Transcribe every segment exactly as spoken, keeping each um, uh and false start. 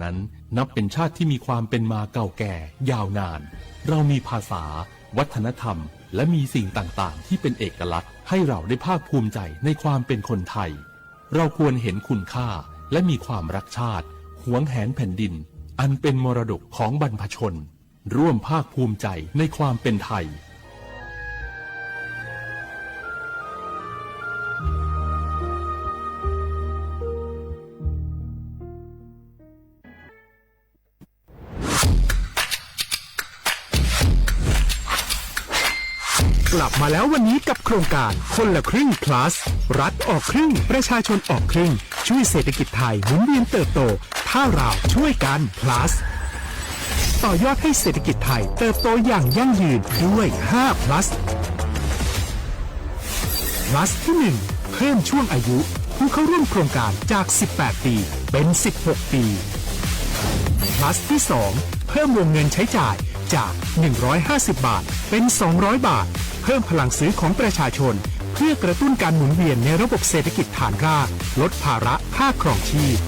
นั้นนับเป็นชาติที่มีความเป็นมาเก่าแก่ยาวนาน เรามีภาษา วัฒนธรรม และมีสิ่งต่างๆ ที่เป็นเอกลักษณ์ ให้เราได้ภาคภูมิใจในความเป็นคนไทย เราควรเห็นคุณค่า และมีความรักชาติ หวงแหนแผ่นดิน อันเป็นมรดกของบรรพชน ร่วมภาคภูมิใจในความเป็นไทย กลับมาแล้ววันนี้กับโครงการคนละครึ่ง plus รัฐออกครึ่ง ประชาชนออกครึ่ง ช่วยเศรษฐกิจไทยหมุนเวียนเติบโต ถ้าเราช่วยกัน plus ต่อยอดให้เศรษฐกิจไทยเติบโตอย่างยั่งยืนด้วย ห้า plus plus ที่ หนึ่ง เพิ่มช่วงอายุผู้เข้าร่วมโครงการจาก สิบแปด ปี เป็น สิบหก ปี plus ที่ สอง เพิ่มวงเงินใช้จ่ายจาก หนึ่งร้อยห้าสิบ บาท เป็น สองร้อย บาท เพิ่มพลังซื้อของประชาชน เพื่อกระตุ้นการหมุนเวียนในระบบเศรษฐกิจฐานราก ลดภาระค่าครองชีพ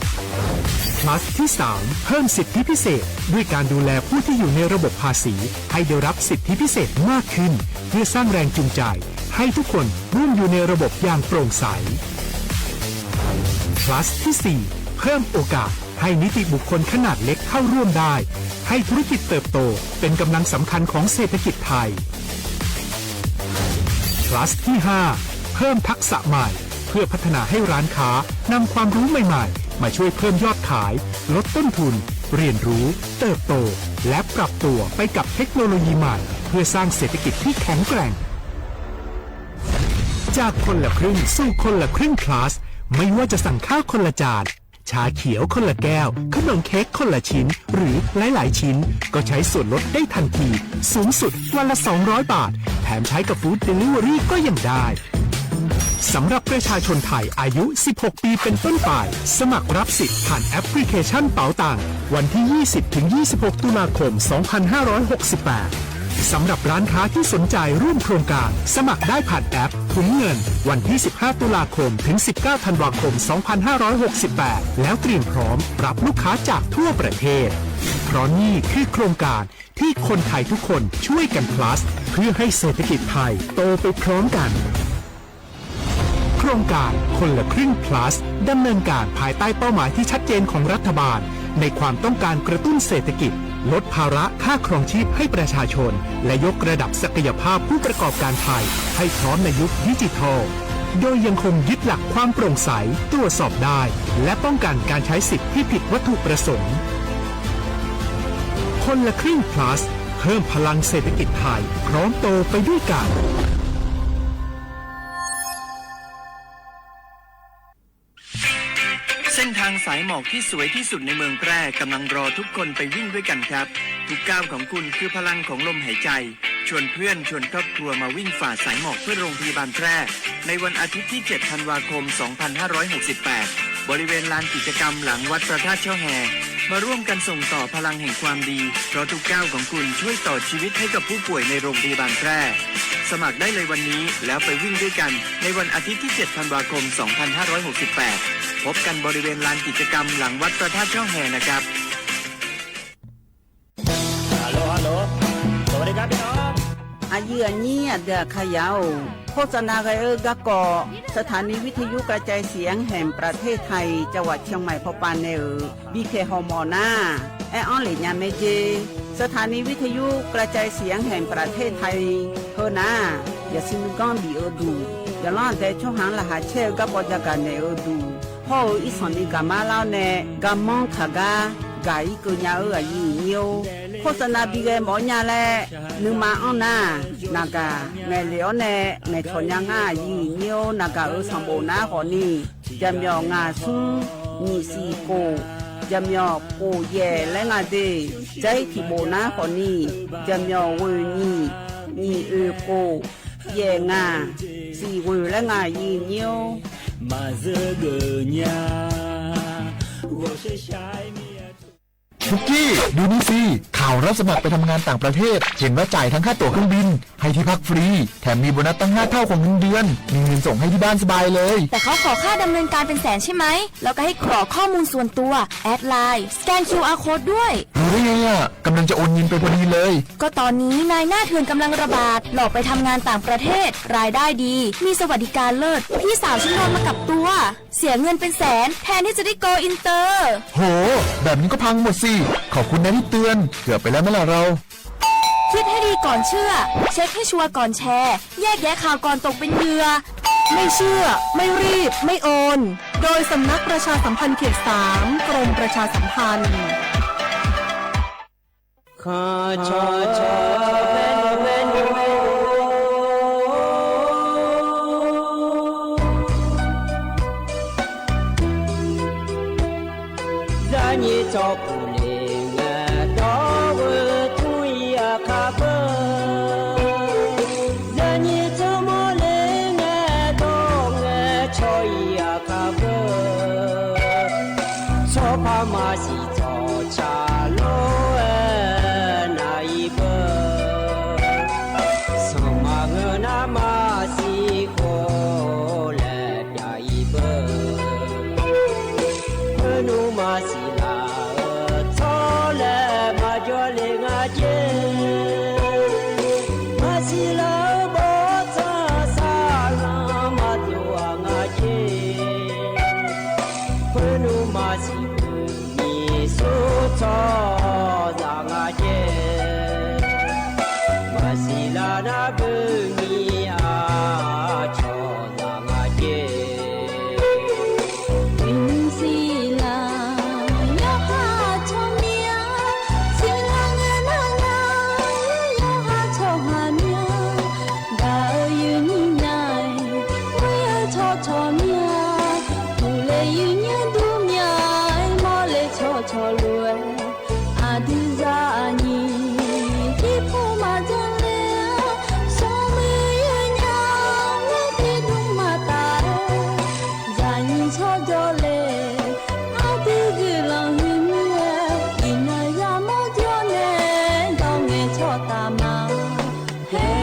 plus ที่ สาม เพิ่มสิทธิพิเศษ ด้วยการดูแลผู้ที่อยู่ในระบบภาษี ให้ได้รับสิทธิพิเศษมากขึ้น เพื่อสร้างแรงจูงใจ ให้ทุกคนร่วมอยู่ในระบบอย่างโปร่งใส plus ที่ สี่ เพิ่มโอกาสให้นิติบุคคลขนาดเล็กเข้าร่วมได้ ให้ธุรกิจเติบโตเป็นกำลังสำคัญของเศรษฐกิจไทย plus ที่ ห้า เพิ่มทักษะใหม่ เพื่อพัฒนาให้ร้านค้านำความรู้ใหม่ๆ มาช่วยเพิ่มยอดขาย ลดต้นทุน เรียนรู้ เติบโต และปรับตัวไปกับเทคโนโลยีใหม่ เพื่อสร้างเศรษฐกิจที่แข็งแกร่ง จากคนละครึ่งสู่คนละครึ่ง plus ไม่ว่าจะสั่งข้าวคนละจาน ชาเขียวคนละแก้ว ขนมเค้กคนละชิ้น หรือหลายๆ ชิ้น ก็ใช้ส่วนลดได้ทันที สูงสุดวันละ สองร้อย บาท แถมใช้กับ Food Delivery ก็ยังได้ สำหรับประชาชนไทยอายุ สิบหก ปีเป็นต้นไป สมัครรับสิทธิ์ผ่านแอปพลิเคชันเป๋าตัง วันที่ ยี่สิบ ถึง ยี่สิบหก ตุลาคม สองพันห้าร้อยหกสิบแปด สำหรับร้านค้าที่สนใจร่วมโครงการ สมัครได้ผ่านแอปถุงเงิน วันที่ สิบห้า ตุลาคม ถึง สิบเก้า ธันวาคม สองพันห้าร้อยหกสิบแปด แล้วเตรียมพร้อมรับลูกค้าจากทั่วประเทศ เพราะนี่คือโครงการที่คนไทยทุกคนช่วยกัน plus เพื่อให้เศรษฐกิจไทยโตไปพร้อมกัน โครงการคนละครึ่ง plus ดำเนินการภายใต้เป้าหมายที่ชัดเจนของรัฐบาล ในความต้องการกระตุ้นเศรษฐกิจ ลดภาระค่าครองชีพให้ประชาชน และยกระดับศักยภาพผู้ประกอบการไทยให้พร้อมในยุคดิจิทัล โดยยังคงยึดหลักความโปร่งใส ตรวจสอบได้ และป้องกันการใช้สิทธิ์ที่ผิดวัตถุประสงค์ คนละครึ่ง plus เพิ่มพลังเศรษฐกิจไทย พร้อมโตไปด้วยกัน เส้นทางสายหมอกที่สวยที่สุดในเมืองแพร่กำลังรอทุกคนไปวิ่งด้วยกันครับ ทุกก้าวของคุณคือพลังของลมหายใจ ชวนเพื่อนชวนครอบครัวมาวิ่งฝ่าสายหมอกเพื่อโรงพยาบาลแพร่ ในวันอาทิตย์ที่ เจ็ด ธันวาคม สองพันห้าร้อยหกสิบแปด บริเวณลานกิจกรรมหลังวัดพระธาตุช่อแฮ มาร่วมกันส่งต่อพลังแห่งความดี เพราะทุกก้าวของคุณช่วยต่อชีวิตให้กับผู้ป่วยในโรงพยาบาลแพร่ สมัครได้เลยวันนี้ แล้วไปวิ่งด้วยกันในวันอาทิตย์ที่ เจ็ด ธันวาคม สองพันห้าร้อยหกสิบแปด พบกันบริเวณลานกิจกรรมหลังวัดพระธาตุช่อแฮนะครับ Aqyuif aqnyir aqdui aqkar yaf-or, โฆษณา ghae-eu garkawv สถานีวิทยุกระจายเสียงแห่งประเทศไทย จังหวัดเชียงใหม่ pawpav nae-euq bipyaeq hawmawf nar, aer-anr lef nya mae jer. สถานีวิทยุกระจายเสียงแห่งประเทศไทย heu nar, yaqsui nuiganr bif-eu duq, yaqlanr aqdae tsawrhaq-anr laqkhaq caer-eu garkawv jagaq naeq-eu duq, hawr-eu irsanq ni gaqmar lar-awr nae, garmanr taqgar gaq-ir keuv nya-eu aqyuif aqnyir-or, โฆษณา bi ghae mawf-awr nya laer nuima anr nar, naqgaq ngaeqlef-awr nae ngaeqcawq nya ngar aqyuif aqnyir-or, naqgaq-euq sanqbof nar khawfni, jaqmyawf ngaq smr nyiq siq khof, jaqmyawf khof yaeq laer nga de. Jair tiqbof nar khawfni, jaqmyawf ghoeq nyiq, nyiq oeq khof, yaeq ngaq, siq ghoeq laer nga aqyuif aqnyir-or, maqzeur geuf nya. Ghawqshaq shaq-aer mir-a. ปุกกี้ ดูนี่สิ ข่าวรับสมัครไปทำงานต่างประเทศ เห็นว่าจ่ายทั้งค่าตั๋วเครื่องบิน ให้ที่พักฟรี แถมมีโบนัสตั้งห้าเท่าของเงินเดือน มีเงินส่งให้ที่บ้านสบายเลย แต่เขาขอค่าดำเนินการเป็นแสนใช่ไหม แล้วก็ให้กรอกข้อมูลส่วนตัว แอดไลน์ สแกน คิวอาร์ โค้ดด้วย รู้ได้ไงอะ กำลังจะโอนเงินไปพอดีเลย ก็ตอนนี้นายหน้าเถื่อนกำลังระบาด หลอกไปทำงานต่างประเทศ รายได้ดี มีสวัสดิการเลิศ พี่สาวฉันโดนมากับตัว เสียเงินเป็นแสน แทนที่จะได้โกลอินเตอร์ โห แบบนี้ก็พังหมดสิ ขอบคุณนะที่เตือน เกือบไปแล้วไหมล่ะเรา คิดให้ดีก่อนเชื่อ เช็คให้ชัวร์ก่อนแชร์ แยกแยะข่าวก่อนตกเป็นเหยื่อ ไม่เชื่อ ไม่รีบ ไม่โอน โดยสำนักประชาสัมพันธ์เขตสาม กรมประชาสัมพันธ์ Zaqnyiq tsawrpuq le ngae dawr-eu tmr-ir aqkar beu. Zaqnyiq tsawrmawr le ngae dawr ngae cawr-ir aqkar beu. Tsawrpar maqsiq tsawrca lor-aer nav-ir beu. Sanqpaq ngeur nar maqsiq khof laer pyav-ir beu. Khoernmr maqsiq laf-euq tsawrlaeq maqjawr le nga jer. Maqsiq laf-euq bawrtsanq saqlanq maqdov-aq nga jer. Khoernmr maqsiq beuq nyiq sur tsawrhaqzaq nga jer. Maqsiq laf nar beuq nyiq aqcawq zaq nga jer. Uqnymr siq laf yawqha tsawrmyanr, siqlaq ngae nar nar yawqha tsawrhaq myanr. Gaq-eu yuifnyir nya-aer, ghoer-eu tsawrcawq mya, uqle yuifnyir dur mya-aer, mawrle tsawrcawq lof-aer, aqdui zaqnyiq jirpov maqjan le-awr, sanqmuiq yawnya-aer tiqdmr maqtaf-aer, zaqnyiq tsawrjawr le, aqdui guiqlanq huiq mir-aer, iqnan yamawr jawr nae, dawr ngae tsawrtaf ma. Her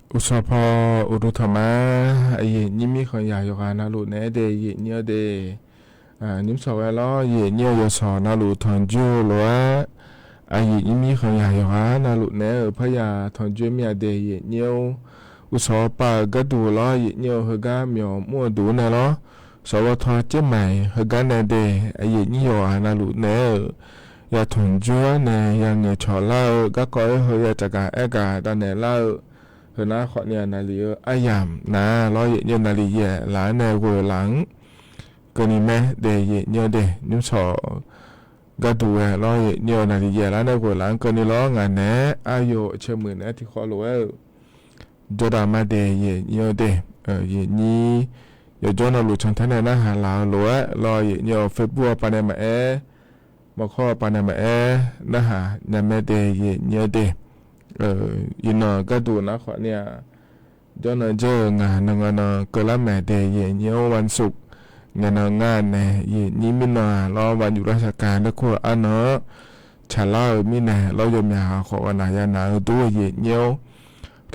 Uqsawq paw uqduq tanqma, aqyuif nyir mirkhanq yaq yawqghaq navluf naeq-aer de, aqyuif nyir-eu de. Nymr sawq ghae lawr, aqyuif nyir-eu yawsawq navluf tanqjoer-eu lof-aer, aqyuif nyir mirkhanq yaq yawqghaq navluf naeq-aer-euq parya tanqjoer mir-a de, aqyuif nyir-or. Uqsawq pav-euq gharduq lawr, aqyuif nyir-eu heugar myawq mr-eu duq-anr nae lawr, sawq baw taw caer maiq heugar nae de, aqyuif nyir yawqghaq navluf naeq-aer-euq ya tanqjoer-anr nae ya ngaeqcawq lar-eu garkawv-aer heu ya caqgaq aergaq davnaeq lar-eu, heunar khawfni-aq naqli-eu aryamq nar lawr, aqyuif nyir-eu naqli yaeq laf-anr nae ghoeq laf-anr keuvni mae de, aqyuif nyir-eu de. Nymr sawq gharduq ghae lawr, aqyuif nyir-eu naqli yaeq laf-anr nae ghoeq laf-anr keuvni lawr, ngaq naeq-aer aqyawf cae muiq naeq-aer tiqkhawf lof-aer-euq jawrda ma de, aqyuif nyir-eu de. Aqyuif nyir yawqjawr navluf cantae nae narhaq laf-eu lof-aer lawr, aqyuif nyir-eu Facebook-awr pavnae maqaer, mawrkawr-awr pavnae maqaer narhaq nya mae de, aqyuif nyir-eu de. Iqnan gharduq nar khawfni-aq, jawrnan jawr-eu ngaq nan nga nan keuvlar maeq de, aqyuif nyir-or. วันศุกร์ ngaeq nan ngar nae aqyuif nyir mirnan-aq lawr, วันหยุดราชการ laer kur-eu arnan-anr tsaqlar-eu mirnae lawr, yawmyaq khawf ghaqnaq ya naq-eu dur, aqyuif nyir-or.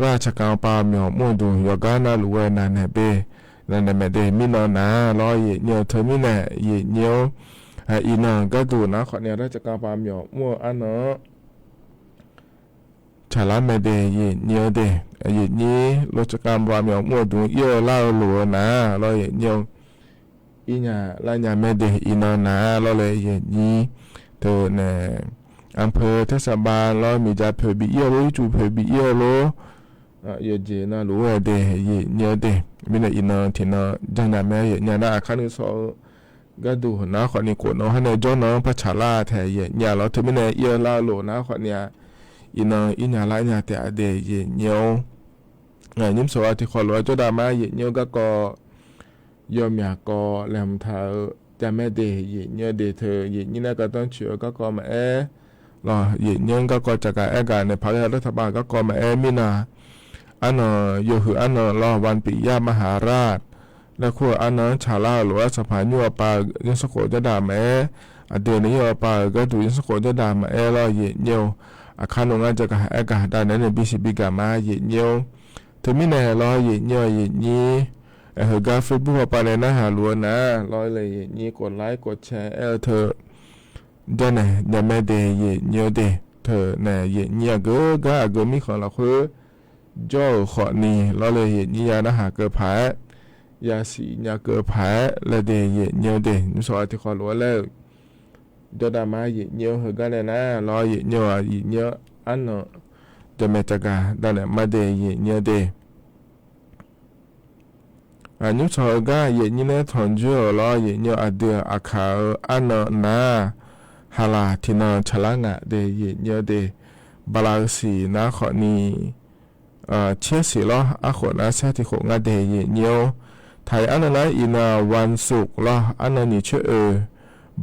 ราชการ pav myawq mr-eu duq yawqgar navluf ghae naq naeq be, naq naeq maeq de, mirnan nar lawr, aqyuif nyir-eu teumirnae aqyuif nyir-or. Iqnan gharduq nar khawfni-aq ราชการ pav myawq mr-eu arnan-anr tsaqlar mae de, aqyuif nyir-eu de. Aqyuif nyir ราชการ pav myawq mr-eu duq-anr ir-eu lar-eu loq-eu nar lawr, aqyuif nyir-or. Ir nya lar nya mae de, iqnan nar lawr laer aqyuif nyir teunae anpeu tersaqbav lawr, miqjav poeq bi ir-eu lor, ircuf poeq bi ir-eu lor, yawqjeq navluf-aer de, aqyuif nyir-eu de. Mirnae iqnan tiqnan janrnya mae, aqyuif nyir-a nar aqkar nuisawq-eu gharduq nar khawfni khof nan har nae jawrnan-anr par tsaqlar taeq, aqyuif nyir-a lawr. Teumirnae ir-eu lar-eu loq nar khawfni-aq, iqnan ir nya lar nya taef-a de, aqyuif nyir-or. Nymr sawq-a tiqkhawf lof-aer jawrda ma, aqyuif nyir-or. Garkawv yawmyaq kawv laeqhmq taq-eu javmae de, aqyuif nyir-eu de. Teu aqyuif nyir nae gardanr coeq-eu garkawv maqaer lawr, aqyuif nyir-anr garkawv caqgaq aergaq naeq paq-aer lar taqbav garkawv maqaer mirnan, arnan yawhuiq arnan lawr, วันปิยมหาราช laer kur-eu arnan-anr tsaqlar-eu lof-aer, Sanqpaq Nymr-eu pav-euq zanrsanrkhof jawrdaq maqaer, aqdui nae Nymr-eu pav-euq gharduq zanrsanrkhof jawrdaq maqaer lawr, aqyuif nyir-or. Aqkar nmr ngar jaqgaq aergaq davnaeq-aer nae bisiq bigaq ma, aqyuif nyir-or. Teumirnae lawr, aqyuif nyir-or, aqyuif nyir, heugar Facebook-awr pav nae narhaq luf-eu nar lawr, aqyuif nyir กดไลค์ กดแชร์ aer-eu teu janrnaeq nya mae de, aqyuif nyir-or de. Teu nae aqyuif nyir aqgeu gar aqgeu mirkhanq lafkhoer jawr-euq khawfni lawr laer, aqyuif nyir ya narhaq keuv paq-aer, yasiq nya keuv paq-aer laer de, aqyuif nyir-or de. Nymr sawq-a tiqkhawf lof-aer laer-euq jawrda ma, aqyuif nyir-or. Heugar nae nar lawr, aqyuif nyir-or, aqyuif nyir-anr arnan jamaeq caqgaq davnaeq ma de, aqyuif nyir-or de. Nymr sawq-eu gar aqyuif nyir nae tanqjoer-euq lawr, aqyuif nyir-or, aqdui-euq aqkaq-eu arnan nar haqlaq tiqnan tsaqlar ngaq de, aqyuif nyir-or de. Bala heusiq nar khawfni caer siq lawr, arkhof nar saer tiqkhof ngar de, aqyuif nyir-or. Taq-iq arnan nar iqnan-aq วันศุกร์ lawr, arnan nyiq coer oeq,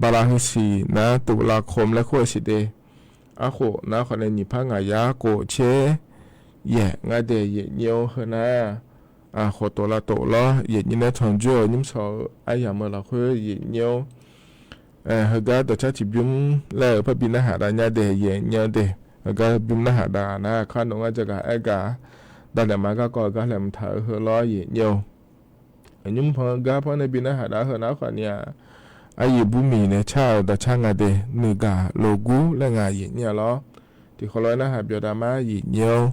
bala heusiq nar ตุลาคม laer kur-eu siq de. Arkhof nar khawfni nyiq par ngaq yar khof caer yaeq ngar de, aqyuif nyir-or. Heunar khoftof lavtof lawr, aqyuif nyir nae tanqjoer-euq nymr sawq-eu aryamq-eu lafkhoer, aqyuif nyir-or. Heugar dawqcar tiqbymr laer-euq parbi narhaq dav nya de, aqyuif nyir-or de. Heugar bymr narhaq dav nar, aqkar nmr ngar jaqgaq aergaq davnaeq ma garkawv gar laeqhmq taq-eu heu lawr, aqyuif nyir-or. Nymr pan gar par nae bi narhaq dav-eu heu nar khawfni-aq, aqyuif bur miq nae car-euq dawqcar nga de, nuigaq loqgur laer ngaq, aqyuif nyir-a lawr. Tiqkhawf lof-aer narhaq byawq dav ma, aqyuif nyir-or.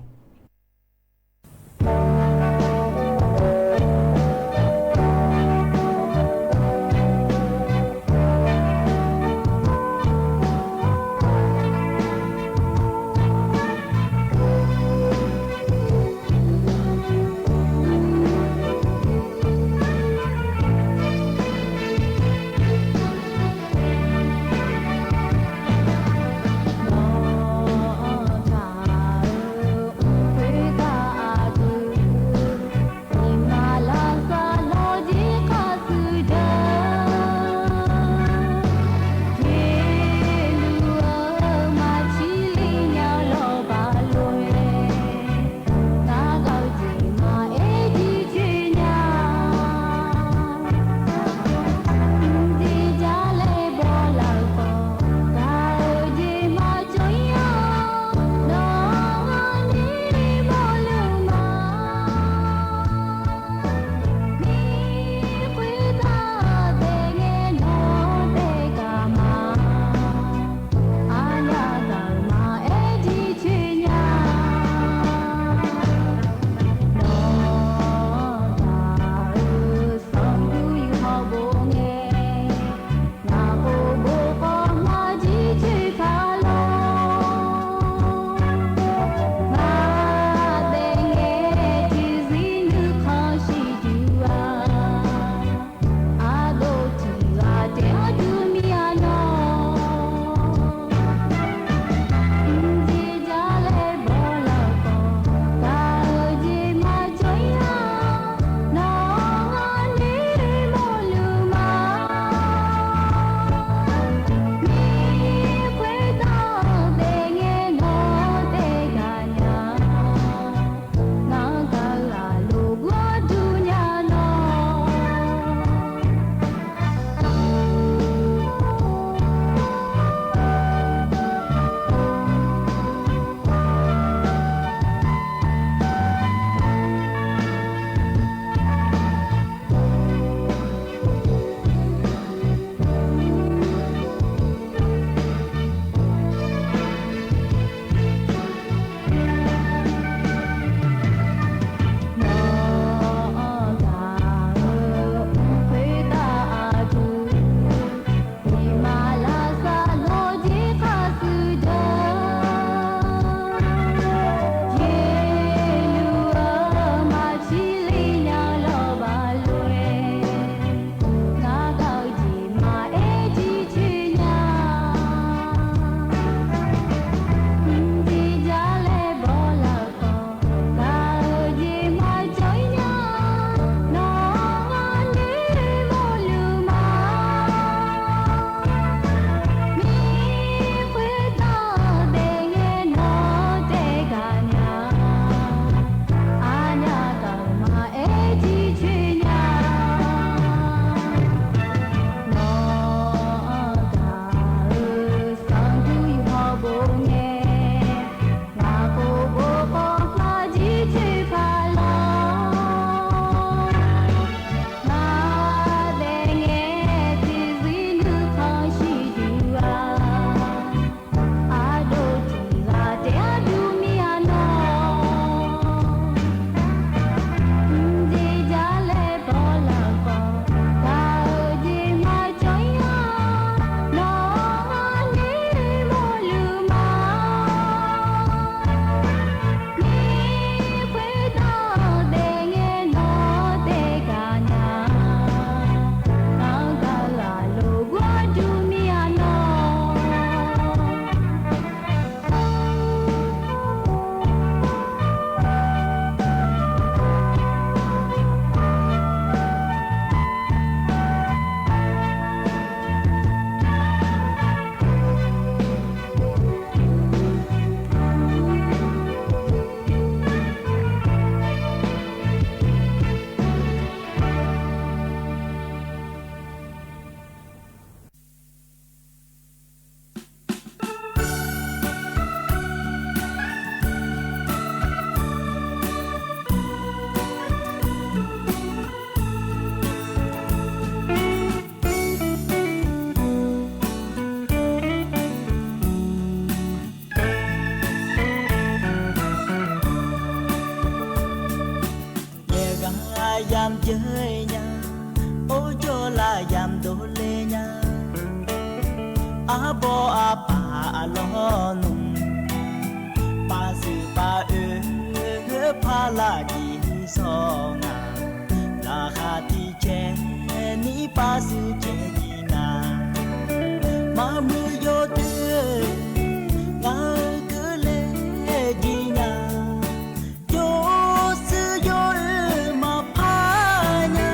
Jeur nya, or jawrlav yamq dovle nya. Arbawr arpaq aqlawq nmr, paqshuif pav oe, parlar jeq sawr nga. Laqkhaq tiq cae ni paqshuif cae jeq nga. Maqmuiq yawdoer, ngaq-euq keuvle jeq nya. Jawrshuir yawoer maqpar nya.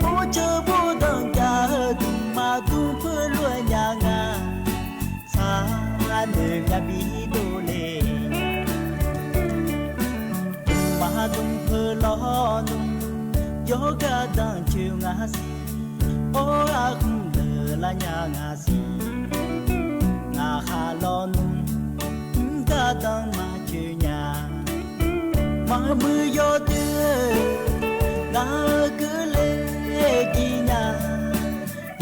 Bofceuq bofdanq jaq-eu dmqma dmqpeu lof-aer nya nga. Saqnoeq myav bi dovle nya. Dmqma dmqpeu lawnmr, yawr gardanq coeq nga siq. Awr, arhmq deuq lar nya nga siq. Ngaqkhaq lawnmr, mr gardanq maqcoeq nya. Maqmuiq yawdoer, ngaq-euq keuvle jeq nya.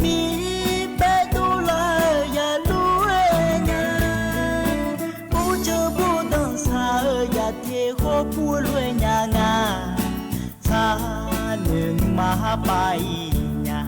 Mirpaev dovlar-eu yalof-aer nya. Bofceuq bofdanq shaq-eu yaqteq hawr pur-eu lof-aer nya nga. Saqnoeq nuima harpav-iq nya.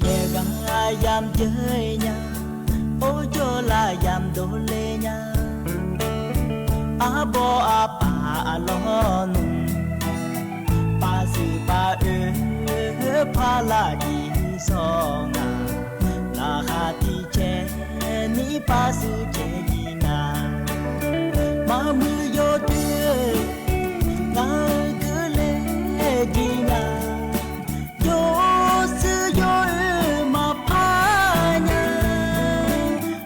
Yaeq ghaq yamq jeur nya, or jawrlav yamq dovle nya. Arbawr arpaq aqlawq nmr, paqshuif pav oe, parlar jeq sawr nga. Laqkhaq tiq cae ni paqshuif cae jeq nga. Maqmuiq yawdoer, ngaq-euq keuvle jeq nya. Jawrshuir yawoer maqpar nya.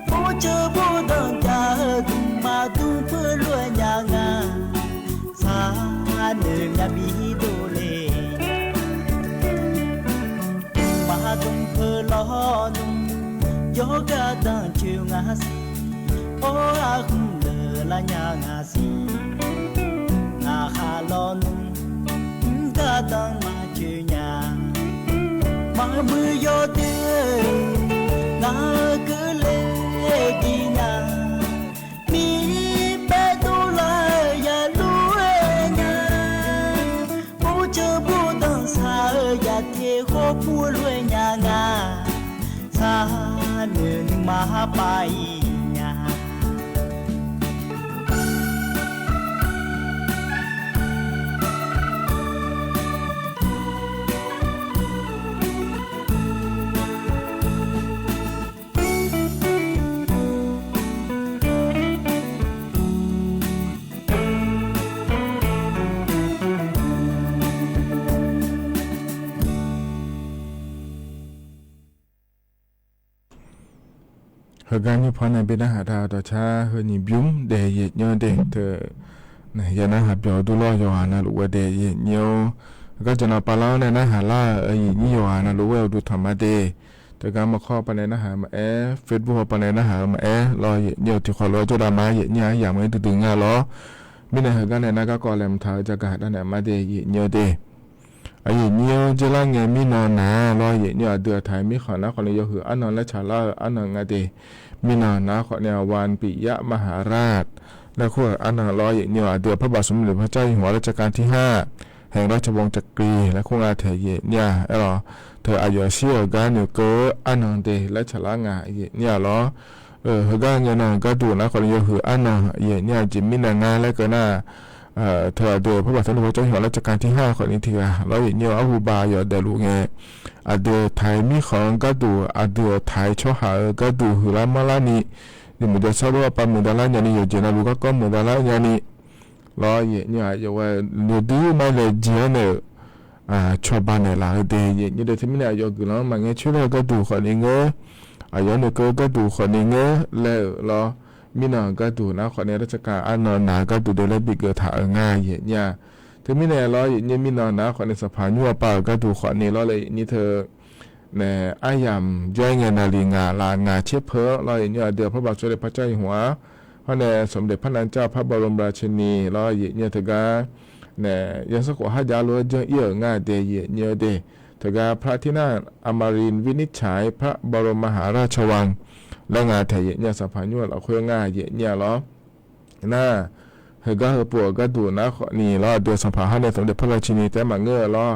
Bofceuq bofdanq jaq-eu dmqma dmqpeu lof-aer nya nga. Saqnoeq myav bi dovle nya. Dmqma dmqpeu lawnmr, yawr gardanq coeq nga siq. Awr, arhmq deuq lar nya nga siq. Ngaqkhaq lawnmr, mr gardanq maqcoeq nya. Maqmuiq yawdoer, ngaq-euq keuvle jeq nya. Mirpaev dovlar-eu yalof-aer nya. Bofceuq bofdanq shaq-eu yaqteq hawr pur-eu lof-aer nya nga. Saqnoeq nuima harpav-iq nya. Heugar nymr paw nae bi narhaq taq-eu dawqcar heu nyiq bymr daef yaeq nyir-eu de teu. Nae ya narhaq byawq-eu durlawr yawqghaq navluf ghae daef yaeq nyir-awr, heugar jaqnav pavlar-awr nae narhaq lar-euq yaeq nyir yawqghaq navluf ghae-eu uqduq tanq ma de. Teugar maqkawr paw nae narhaq-eu maqaer, Facebook paw nae narhaq-eu maqaer lawr yaeq nyir-eu tiqkhawf lof-aer jawrdav ma yaeq nyir-aq aryamq-aer duidui nga lawr. Mirnae heugar nae nar garkawv laeqhmq taq-eu jagaq dav naeq ma de yaeq nyir-eu de. Aqyaeq nyir-awr, dzeurlar ngae mirnan naq-a lawr yaeq nyir-eu aqdui aqtaq-iq mirkhanq nar khawf ni yawhuiq arnan laer tsaqlar-eu arnan nga de. Mirnan naq khawf ni วันปิยมหาราช laer kur-euq arnan lawr yaeq nyir-eu aqdui-euq พระบาทสมเด็จพระเจ้าอยู่หัวรัชกาลที่ห้า แห่งราชวงศ์จักรี laer kur nga taeq yaeq nyir-a aer lawr. Teu aqyawf shir-euq gar noeqkeuv-eu arnan de laer tsaqlar nga yaeq nyir-a lawr. Heugar ngae nan gharduq nar khawf ni yawhuiq arnan yaeq nyir-a jeq mirnan ngar laer keuv nar, teu aqdui-euq พระบาทสมเด็จพระเจ้าอยู่หัวรัชกาลที่ห้า khawf ni tiq ghaq lawr yaeq nyir-eu arhuba yawf daefluf ngae, aqdui-euq taq-iq mirkhanq-eu gharduq, aqdui-euq taq-iq tsawrhaq-eu gharduq huiqlar manrlar ni, yawmuiq jawrshar lor-aer pav muiqdav lar nyani, yawqjeq navluf garkawv muiqdav lar nyani lawr yaeq nyir-aq, yawqghaq yawduq mar laejae-awr nae-euq cawba naeqlaf-eu de yaeq nyir de. Teumirnae aqyawf guiqlanq-anr maqngae coer lar-eu gharduq khawf ni ngeur, aqyawf-anr noeqkeuv-eu gharduq khawf ni ngeur laer-euq lawr. Mirnan gharduq nar khawf ni ราชการ arnan naq-eu gharduq de laer bigeuf taq-euq nga yaeq nyir-a. Teumirnae lawr yaeq nyir mirnan nar khawf ni sanqpaq nymr-a pav-euq gharduq khawf ni lawr laer yaeq nyir teu nae aryamq jawr-aer ngae naqliq ngaq laf ngaq tser peuq-anr lawr, yaeqnyi aqdui-aq พระบาทสมเด็จพระเจ้าอยู่หัว hawr nae สมเด็จพระนางเจ้าพระบรมราชินี lawr, yaeqnyi-eu teugar nae yawsanr khof harjav lof-aer janr-ir-euq nga de, yaeqnyi-eu de. Teugar พระที่นั่งอมรินทร์วินิจฉัยพระบรมมหาราชวัง laer nga taeq, yaeqnyi-eu sanqpaq nymr-eu lafkhoer nga, yaeqnyi-a lawr. Nar, heugar heupov-euq gharduq nar khawfni lawr, aqdui-euq sanqpaq hawr nae สมเด็จพระราชินี taef-aer maqngeur-eu lawr,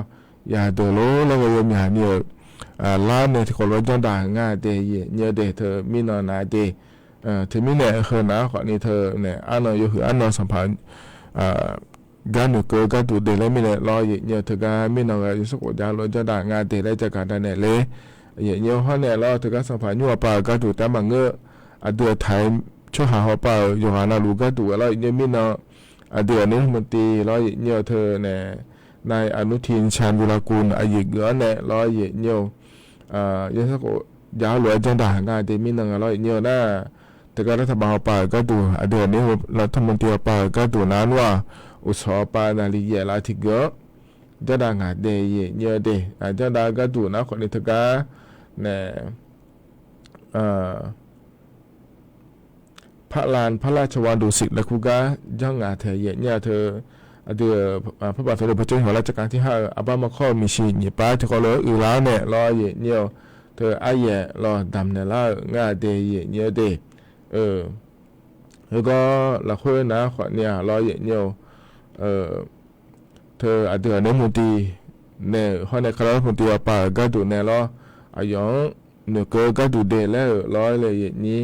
yadeuq lor laer ghae yawmyaq ni-euq lar nae tiqkawv lof-aer janrdaq nga de, yaeqnyi-eu de. Teu mirnan naq de, teumirnae heu naq-anr khawfni teu nae arnan yawhuiq arnan sanqpaq gar noeqkeuv-eu gharduq de laer mirnae lawr, yaeqnyi-eu teugar mirnan ghae yawsanr khof jav lof-aer janrdaq nga de laer jagaq danaeq ler. Yaeqnyi-eu hawr nae lawr, teugar sanqpaq nymr-eu pa-euq gharduq taef-aer maqngeur-eu, aqdui-euq taq-aer tsawrhaq hawpa-euq yawqghaq navluf gharduq ghae lawr, yaeqnyi-eu mirnan aqdui-euq รัฐมนตรี lawr, yaeqnyi-eu teu nae นายอนุทิน ชาญวีรกูล aqyuif geuf-anr nae lawr, yaeqnyi-eu yawsanr khof jav-eu lof-aer janrdaq nga de mirnan nga lawr, yaeqnyi-eu nar, teugar รัฐบาล hawpa-euq gharduq, aqdui-euq รัฐมนตรี hawpa-euq gharduq nar nmr-aq, uqsawq hawpa naqli yaef laf tiqgeuf-anr janrdaq ngaq de, yaeqnyi-eu de. Janrdaq gharduq nar khawfni teugar nae พระลานพระราชวังดุสิต laer kur gar janr ngaq taeq, yaeqnyi-a teu aqdui-euq พระบาทสมเด็จพระเจ้าอยู่หัว รัชกาลที่ห้า-euq aqbar mawrkawr-euq maeqshi nyiq pav tiqkawv lof-aer uiqlar-awr nae lawr, yaeqnyi-eu teu aryaef lawr damq naeq lar-euq nga de, yaeqnyi-eu de. Heugawr lafkhoer nar khawfni-aq lawr, yaeqnyi-eu teu aqdui-euq รัฐมนตรี nae-euq hawr nae คณะรัฐมนตรี hawpa-euq gharduq nae lawr, aqyawf-anr noeqkeuv-eu gharduq de laer-euq lawr laer yaeqnyi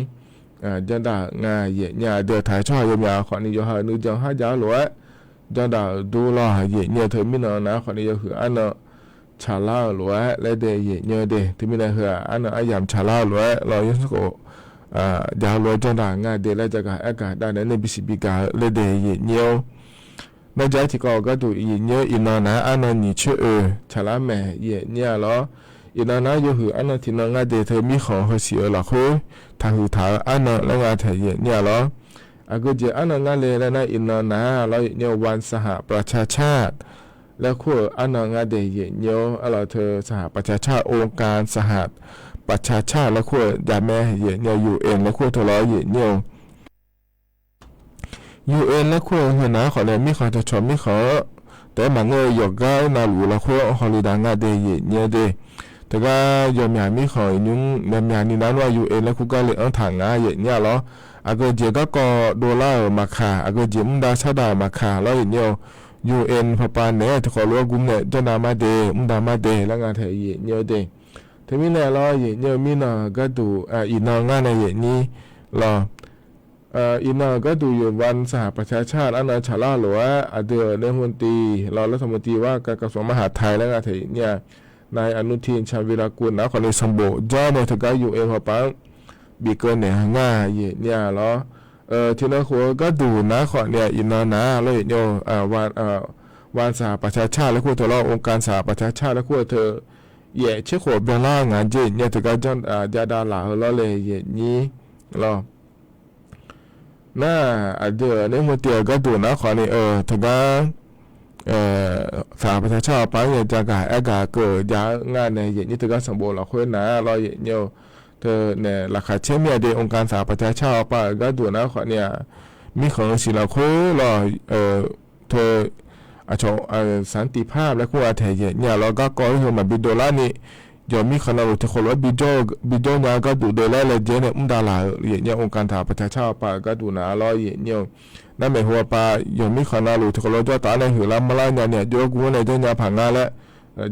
janrdaq nga, yaeqnyi-a aqdui-euq taq-aer tsawrhaq yawmyaq khawfni yawqha-euq nuijan harjav-eu lof-aer janrdaq-euq dur lawr, yaeqnyi-eu teu mirnan nar khawfni yawhuiq arnan tsaqlar-euq lof-aer laer de, yaeqnyi-eu de. Teumirnae heu-aq arnan aryamq tsaqlar-eu lof-aer lawr, yawsanr khof jav-eu lof-aer janrdaq nga de laer jagaq aergaq dav naeq-aer nae bisiq bigaq-eu laer de, yaeqnyi-eu Narjaq-aer tiqkawv-euq gharduq yaeqnyi-eu iqnan nar arnan nyiq coer oe tsaqlar maeq, yaeqnyi-a lawr. Iqnan nar yawhuiq arnan tiqnan ngar de teu mirkhanq heusiq-euq lafkhoer taqhuiq taq-eu arnan laer nga taeq, yaeqnyi-a lawr. Aqgeujeq arnan ngar le laer nar iqnan nar lawr, yaeqnyi-eu วันสหประชาชาติ laer kur-euq arnan ngar de, yaeqnyi-eu arlawr teu สหประชาชาติ องค์การสหประชาชาติ laer kur-euq jamae, yaeqnyi-eu UN laer kur-eu teu lawr, yaeqnyi-eu UN laer kur-eu heunar khawfnae mirkhanq cawqcawq mirkhanq-anr taef-aer maqngeur-eu yawqgar-eu navluf lafkhoer-anr hawle dav nga de, yaeqnyi-eu de. Teugar yawmyaq mirkhanq-euq nymr yawmyaq ni nar nmr-aq UN laer kur gar le-anr taq nga, yaeqnyi-a lawr. Aqgeujeq garkawv dovlar-euq maqkaq, aqgeujeq mr dav sar dav-euq maqkaq lawr, yaeqnyi-eu UN paqpav naeq-aer tiqkawv lof-aer gmr nae janrdav mar de, mr dav mar de laer nga taeq, yaeqnyi-eu de. Teumirnae lawr, yaeqnyi-eu mirnan gharduq iqnan ngar nae yaeqnyi lawr. Iqnan-euq gharduq วันสหประชาชาติ arnan tsaqlar lof-aer aqdui-euq รัฐมนตรี lawr, รัฐมนตรีว่าการกระทรวงมหาดไทย laer nga taeq, yaeqnyi-a นายอนุทิน ชาญวีรกูล nar khawfni sanqbof janr nae teugar UN paqpav-anr bifkeuv naeq-eu ngar, yaeqnyi-a lawr. Tiqnan khof-eu gharduq nar khawfni-aq iqnan nar lawr, yaeqnyi-eu วันสหประชาชาติ laer kur-eu teu lawr, องค์การสหประชาชาติ laer kur-eu teu yaef tser khof byanlar ngaq jeq nyae teugar janr jadav laf-eu lawr le, yaeqnyi lawr. Nar aqdui-euq รัฐมนตรี gharduq nar khawfni-eu teugar สหประชาชาติ paq-anr ya jagaq aergaq keuv-euq jav-eu ngar nae, yaeqnyi teugar sanqbof lafkhoer nar lawr, yaeqnyi-eu teu nae laqkhaq caer mir-a de, องค์การสหประชาชาติ paq-euq gharduq nar khawfni-aq mirkhanq-eu siq lafkhoer lawr, teu aqcawq สันติภาพ laer kur-a taeq, yaeqnyi-a lawr. Garkawv-eu heu maqbi dovlar ni yawqmirkhanq navluf tiqkawv lof-aer bijawr nya-eu gharduq dovlar laejae nae mr dav laf-euq, yaeqnyi-eu องค์การสหประชาชาติ paq-euq gharduq nar lawr, yaeqnyi-eu nar maeqhu-a paq yawqmirkhanq navluf tiqkawv lof jawr taf-aer nae huiqlar manrlar nya ni aqjox-aer guv-anr nae janrnya paq nga laer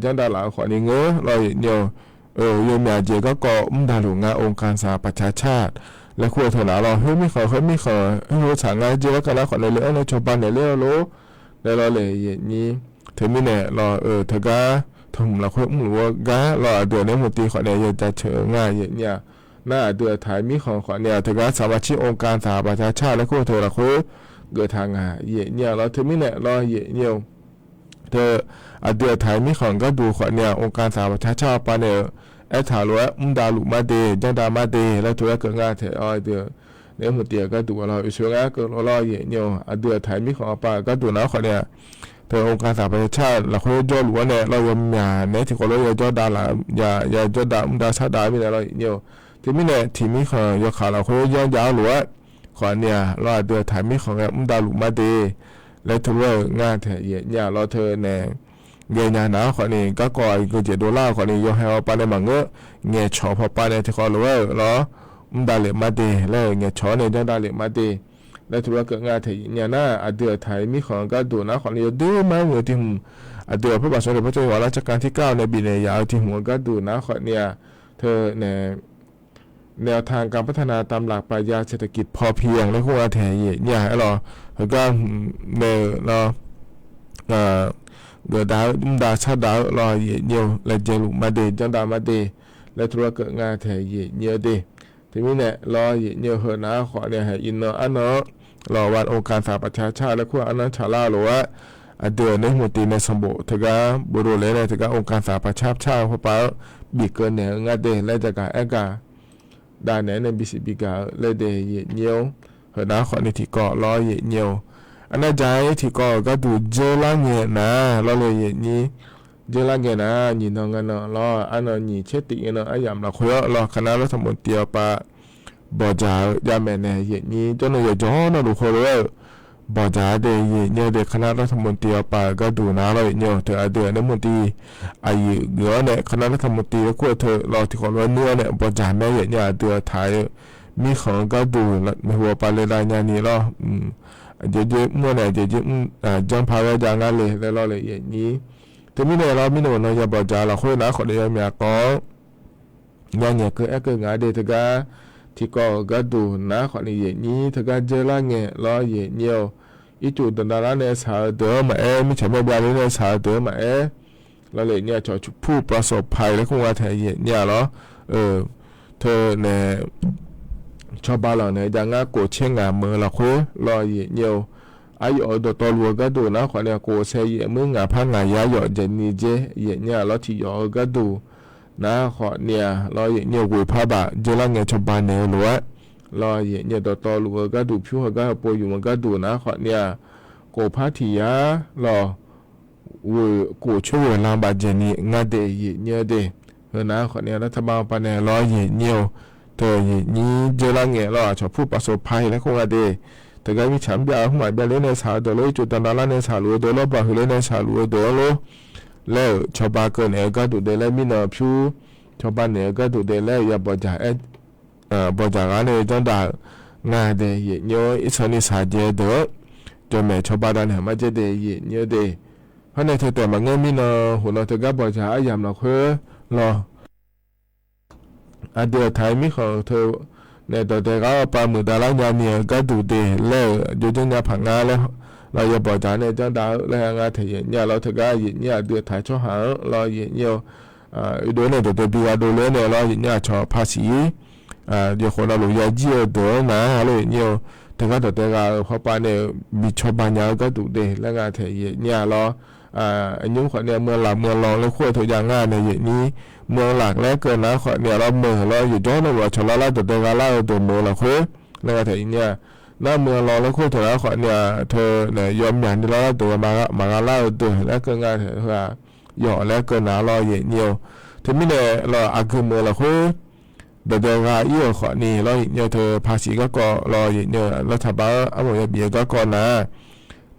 janrdav laf-eu khawfni ngeur lawr, yaeqnyi-eu yawmyaq jeq garkawv mr dav luf nga, องค์การสหประชาชาติ laer kur-eu teu nar lawr. Khoermirkhanq khoermirkhanq heu tsaq nga jeq laer keuv nar khawfnae le-anr nae cawba naeq ler-eu lor laer lawr le, yaeqnyi. Teumirnae lawr-eu teugar tawhmq lafkhoer mrluf-eu gar lawr, aqdui-euq รัฐมนตรี khawfnae ya jaceuq-eu nga, yaeqnyi-a. Nar aqdui-euq taq-euq mirkhanq khawfni-aq teugar สมาชิกองค์การสหประชาชาติ laer kur-eu teu lafkhoer geuf taq nga, yaeqnyi-a lawr. Teumirnae lawr, yaeqnyi-eu teu aqdui-euq taq-euq mirkhanq gharduq khawfni-aq องค์การสหประชาชาติ paq nae-eu aertaq lof-aer mr dav luf mar de, janrdav mar de laer tov-aer keuv nga taeq-awr, aqdui-euq รัฐมนตรี gharduq-a lawr, oeqsoe ngar keuv lof lawr, yaeqnyi-eu aqdui-euq taq-euq mirkhanq paq-euq gharduq nar khawfni-aq teu องค์การสหประชาชาติ lafkhoer jawrluf-awr nae lawr yawmyaq naeq-aer tiqkawv lof-aer yajawr dav laf ya, yajawr dav mr dav shar dav-eu mirnae lawr, yawf teu mirnae tiq mirkhanq yawkaq lafkhoer yanrjav-eu lof-aer khawfni-aq lawr aqdui aqtaq mirkhanq ghae mr davluf mar de laer teulof-aer-euq ngar taeq yaef nya lawr teu nae ghaenya nar khawfni garkawv aqgeujeq dovlar-eu khawfni yawhaiq hawpav nae maqngeur, ngaeqcawq hawpav nae tiqkawv lof-aer-euq lawr mr davlef mar de laer-euq ngaeqcawq-anr nae janr davlef mar de laer teulof-aer keuv ngar taeq yaef nya nar, aqdui aqtaq mirkhanq-eu gharduq nar khawfni yawdoer mar-aer muiq-eu tiq hmq, aqdui aqpar baqsawr deuq par tsawr yawqghaq lar tsawrganr tirkar-awr nae bifnaeq yaf-eu tiq hmq-eu gharduq nar khawfni-aq teu nae แนวทางการพัฒนาตามหลักปรัชญาเศรษฐกิจพอเพียง laer khoer nga taeq yaef nya-aer lawr, heugar hmq nae-eu lawr geufdav-eu mr dav shar dav-eu lawr yaef nya-eu laejae luf mar de janr dav mar de laer teulof-aer keuv ngar taeq yaef nya-eu de. Teumirnae lawr yaef nya-eu heu nar khawfni haeq iqnan arnan-anr lawr วันองค์การสหประชาชาติ laer khoer arnan tsaqlar-eu lof-aer aqdui-euq naeq hmq tiq nae sanqbof teugar bofdov le nae teugar องค์การสหประชาชาติ hawpav-anr bif keuv naeq-eu ngar de laer jagaq aer gaq dav naeq-aer nae bisiq bigaq-eu laer de yaef nya-or, heu nar khawfni tiqkawv lawr yaef nya-or, arnav ja-aer tiqkawv-euq gharduq dzeurlar ngae nar lawr le yaef nyir, dzeurlar ngae nar nyiq nan nga nan lawr arnan nyiq caer tif ngae nan aryamq lafkhoer-anr lawr คณะรัฐมนตรี awpav bawqdzaq-eu javmaeq nae yaef nyir jawrnan yawqjawr navluf khoerlof-aer-euq bawqdzaq-a de yaef nya de คณะรัฐมนตรี awpav-euq gharduq nar lawr yaef nya-or, teu aqdui-euq naeq hmq tiq aqyuif geuf-awr nae คณะรัฐมนตรี laer kur-eu teu lawr tiqkawv lof-aer nuir-awr nae bawqdzaq mae yaef nya aqdui aqtaq-eu mirkhanq-eu gharduq maeqhu awpav le dav nyani lawr, aqjeq jeq mr-awr nae aqjeq jeq mr janr par ghae jav ngar le laer lawr le yaef nyir. Teumirnae lawr mirnae uqnan ya bawqdzaq lafkhoer nar khawfni yawmyaq kawv-anr ya ngaeq keuv aer keuv ngaq de teugar tiqkawv-euq gharduq nar khawfni yaef nyir teugar dzeurlar ngae lawr yaef nyir-or, ircuf danqdav lar nae shaq-eu deuq-anr maqaer, mirtsaq myav byav ler nae shaq-eu deuq-anr maqaer, lawr le nyir-aq cawq pur ประสบภัย laer kur nga taeq yaef nyir-a lawr, teu nae cawba lanq naeq jav ngar kof caer ngaq meuq-eu lafkhoer lawr yaef nyir-or, aryawf-euq dawqtawvluf-eu gharduq nar khawfni kof sae yaef muir ngaq par ngaq yar yawf dzaeqni dzer yaef nyir-a lawr tiq yawf-eu gharduq nar khawfni-a lawr yaef nyir-eu ghoeq par baq dzeurlar ngae cawba naeq-eu lof-aer lawr yaef nyir-eu dawqtawvluf-eu gharduq pyur heugar heupov yuf-eu gharduq nar khawfni-a kof par tiq yar lawr ghoeq kof coer ghoeq lan baq dzaeqni ngar de yaef nyir-eu de. Heu nar khawfni-a nar taqbav pav nae lawr yaef nyir-or, teu yaef nyir dzeurlar ngae lawr aqcawq pur ประสบภัย laer kur nga de. Teugar mirtsaq mr byav-eu hmr maf byav ler nae shaq-eu deuq lor, ircuf danqdav lar nae shaqluf-eu deuq lor, baqhuiq ler nae shaqluf-eu deuq-anr lor laer-euq cawba keuv naeq-eu gharduq de laer mirnan pyur cawba naeq-eu gharduq de laer-euq ya bawqdzaq-aer bawqdzaq ghaq nae janr daq-euq nga de yaef nyir-or, irsaqni shaqjaev-eu deuq-anr jawqmaeq cawba dav naeq-euq marjaer de yaef nyir-eu de. Hawr nae teu taef maqngeur mirnan huqnan teugar bawqdzaq aryamq lafkhoer lawr aqdui aqtaq-eu mirkhanq teu nae dawqdae ghaq-awr pav muiqdav lar nyani-eu gharduq de laer-euq jawrjanr nya paq ngar laer lawr ya bawqdzaq nae janr dav-eu laer ngar taeq yaef nyir-a lawr teugar yaef nyir aqdui aqtaq-eu tsawrhaq-anr lawr yaef nyir-or, oedov nae dawqdae bi ghaq dovle-aer nae lawr yaef nyir aqcawq paqsiq-ir yawkhof navluf ya jir-eu deuq-anr nar lawr yaef nyir-or, teugar dawqdae ghaq-euq hawpav nae bi cawba nya-eu gharduq de laer ngar taeq yaef nyir-a lawr. Aqnymr khawfni-a เมืองหลัก เมืองรอง laer kur-eu teu jav ngar nae yaef nyir, เมืองหลัก laer keuv nar khawfni-a lawr meuq lawr yawqjawr navluf aqcawq lar lar dawqdae ghaq lar-eu deuq meuq-eu lafkhoer laer ngar taeq yaef nyir-a. Nar เมืองรอง laer kur-eu teu nar khawfni-a teu nae yawmyaq ni lar lar deuq maqgha lar-eu deuq laer keuv ngar taeq heu-aq yawf laer keuv nar lawr yaef nyir-or, teumirnae lawr aqgeu meuq-eu lafkhoer dawqdae ghaq ir-euq khawfni lawr yaef nyir-eu teu paqsiq garkawv lawr yaef nyir-eu lawr taqbav-anr armawf yabif-eu garkawv nar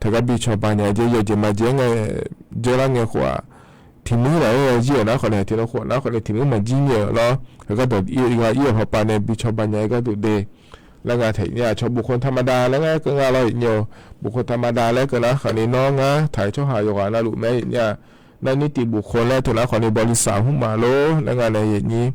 teugar bi cawba nya-eu jeq yawqjeq maqjeq-aer ngae dzeurlar ngae khof-aq, tiq muir laf-aer ya jir-euq nar khawfni tiq nan khof nar khawfni tiq muir maqjir nya-euq lawr heugar dawq ir-eu ghaq ir-euq hawpav nae bi cawba nya-eu gharduq de laer ngar taeq yaef nyir-a. Cawq บุคคลธรรมดา laer ngar keuv ngar lawr yaef nyir-or, บุคคลธรรมดา laer keuv nar khawfni nawr ngar taq-euq tsawrhaq yawqghaq navluf mae yaef nyir-a. Nar nir tiq บุคคล laer teu nar khawfni บริษัท hmr maf lor laer ngar nae yaef nyir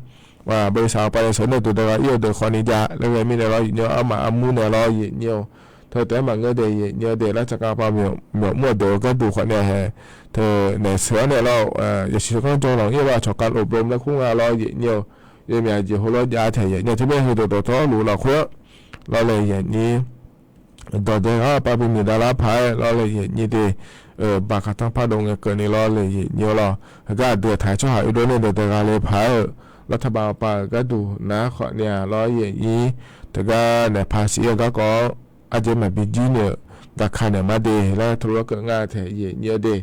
บริษัท hawpav nae sheuq nae dawqdae ghaq ir-eu deuq khawfni jav laer ghae mirnae lawr yaef nyir-or, armaf armur nae lawr yaef nyir-or, teu taef-aer maqngeur de yaef nyir-eu de lar tsaqkhav pav myawf mur-eu deuq-eu gharduq khawfni-a hae teu naeq sheuq-awr nae lawr yasiq shawrganr jawr lanq ir-eu lawr aqcawq kav lof blom laer kur nga lawr yaef nyir-or, yawmyaq jeq heulof-aer jav taeq yaef nyir-a. Teumirnae heu dawqtawvluf lafkhoer lawr le yaef nyir dawqdae ghaq-awr pav bi muiqdav lar paq-aer lawr le yaef nyir de. Baqkaq tanr pardov ngae keuvni lawr le yaef nyir-or lawr heugar aqdui aqtaq-eu tsawrhaq oedov nae dawqdae ghaq le paq-aer-euq lawr taqbav pav-euq gharduq nar khawfni-a lawr yaef nyir teugar naeq paqsiq-ir-eu garkawv-anr arjeq maqbi jir ni-euq daqkaq naeq ma de laer teulof larkeuv ngar taeq yaeq nyir-awr de.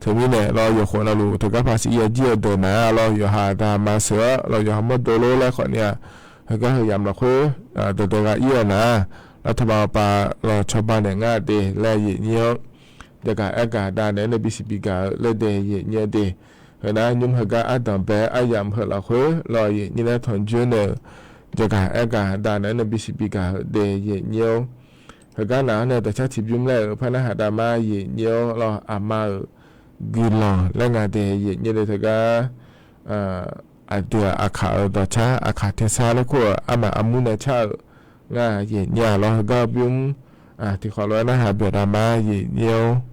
Teumirnae lawr, yawqkhof navluf teugar paqsiq yaw jir-eu deuq naq-a lawr, yawqha daqma sheuq-awr lawr, yawqha mawrdo lor laer khawf ni-aq, heugar heu yamq lafkhoer dawqdae gha ir-eu naq-a, lar taqba pav lawr cawba naeq ngar de laer yaeq nyir-awr, jagaq aergaq dav naeq-aer nae bisiq bigaq-eu laer de yaeq nyir-awr de. Heu nar nymr heugar ardanq bae-aer aryamq heu lafkhoer lawr yaeq nyir laer tanqjoer nae-euq, jagaq aergaq dav naeq-aer nae bisiq bigaq-eu de yaeq nyir-awr, heugar naq-anr nae dawqcar tiqbymr laer-euq par narhaq dav ma yaeq nyir-awr lawr, aqma-euq guiqlanq laer nga de yaeq nyir de teugar, aqdui-aq aqkaq-euq dawqcar aqkaq tersar laer kur-euq armaf armur nae car-euq ngar yaeq nyir-a lawr, heugar bymr tiqkhawf lof-aer narhaq byaqdav ma yaeq nyir-awr.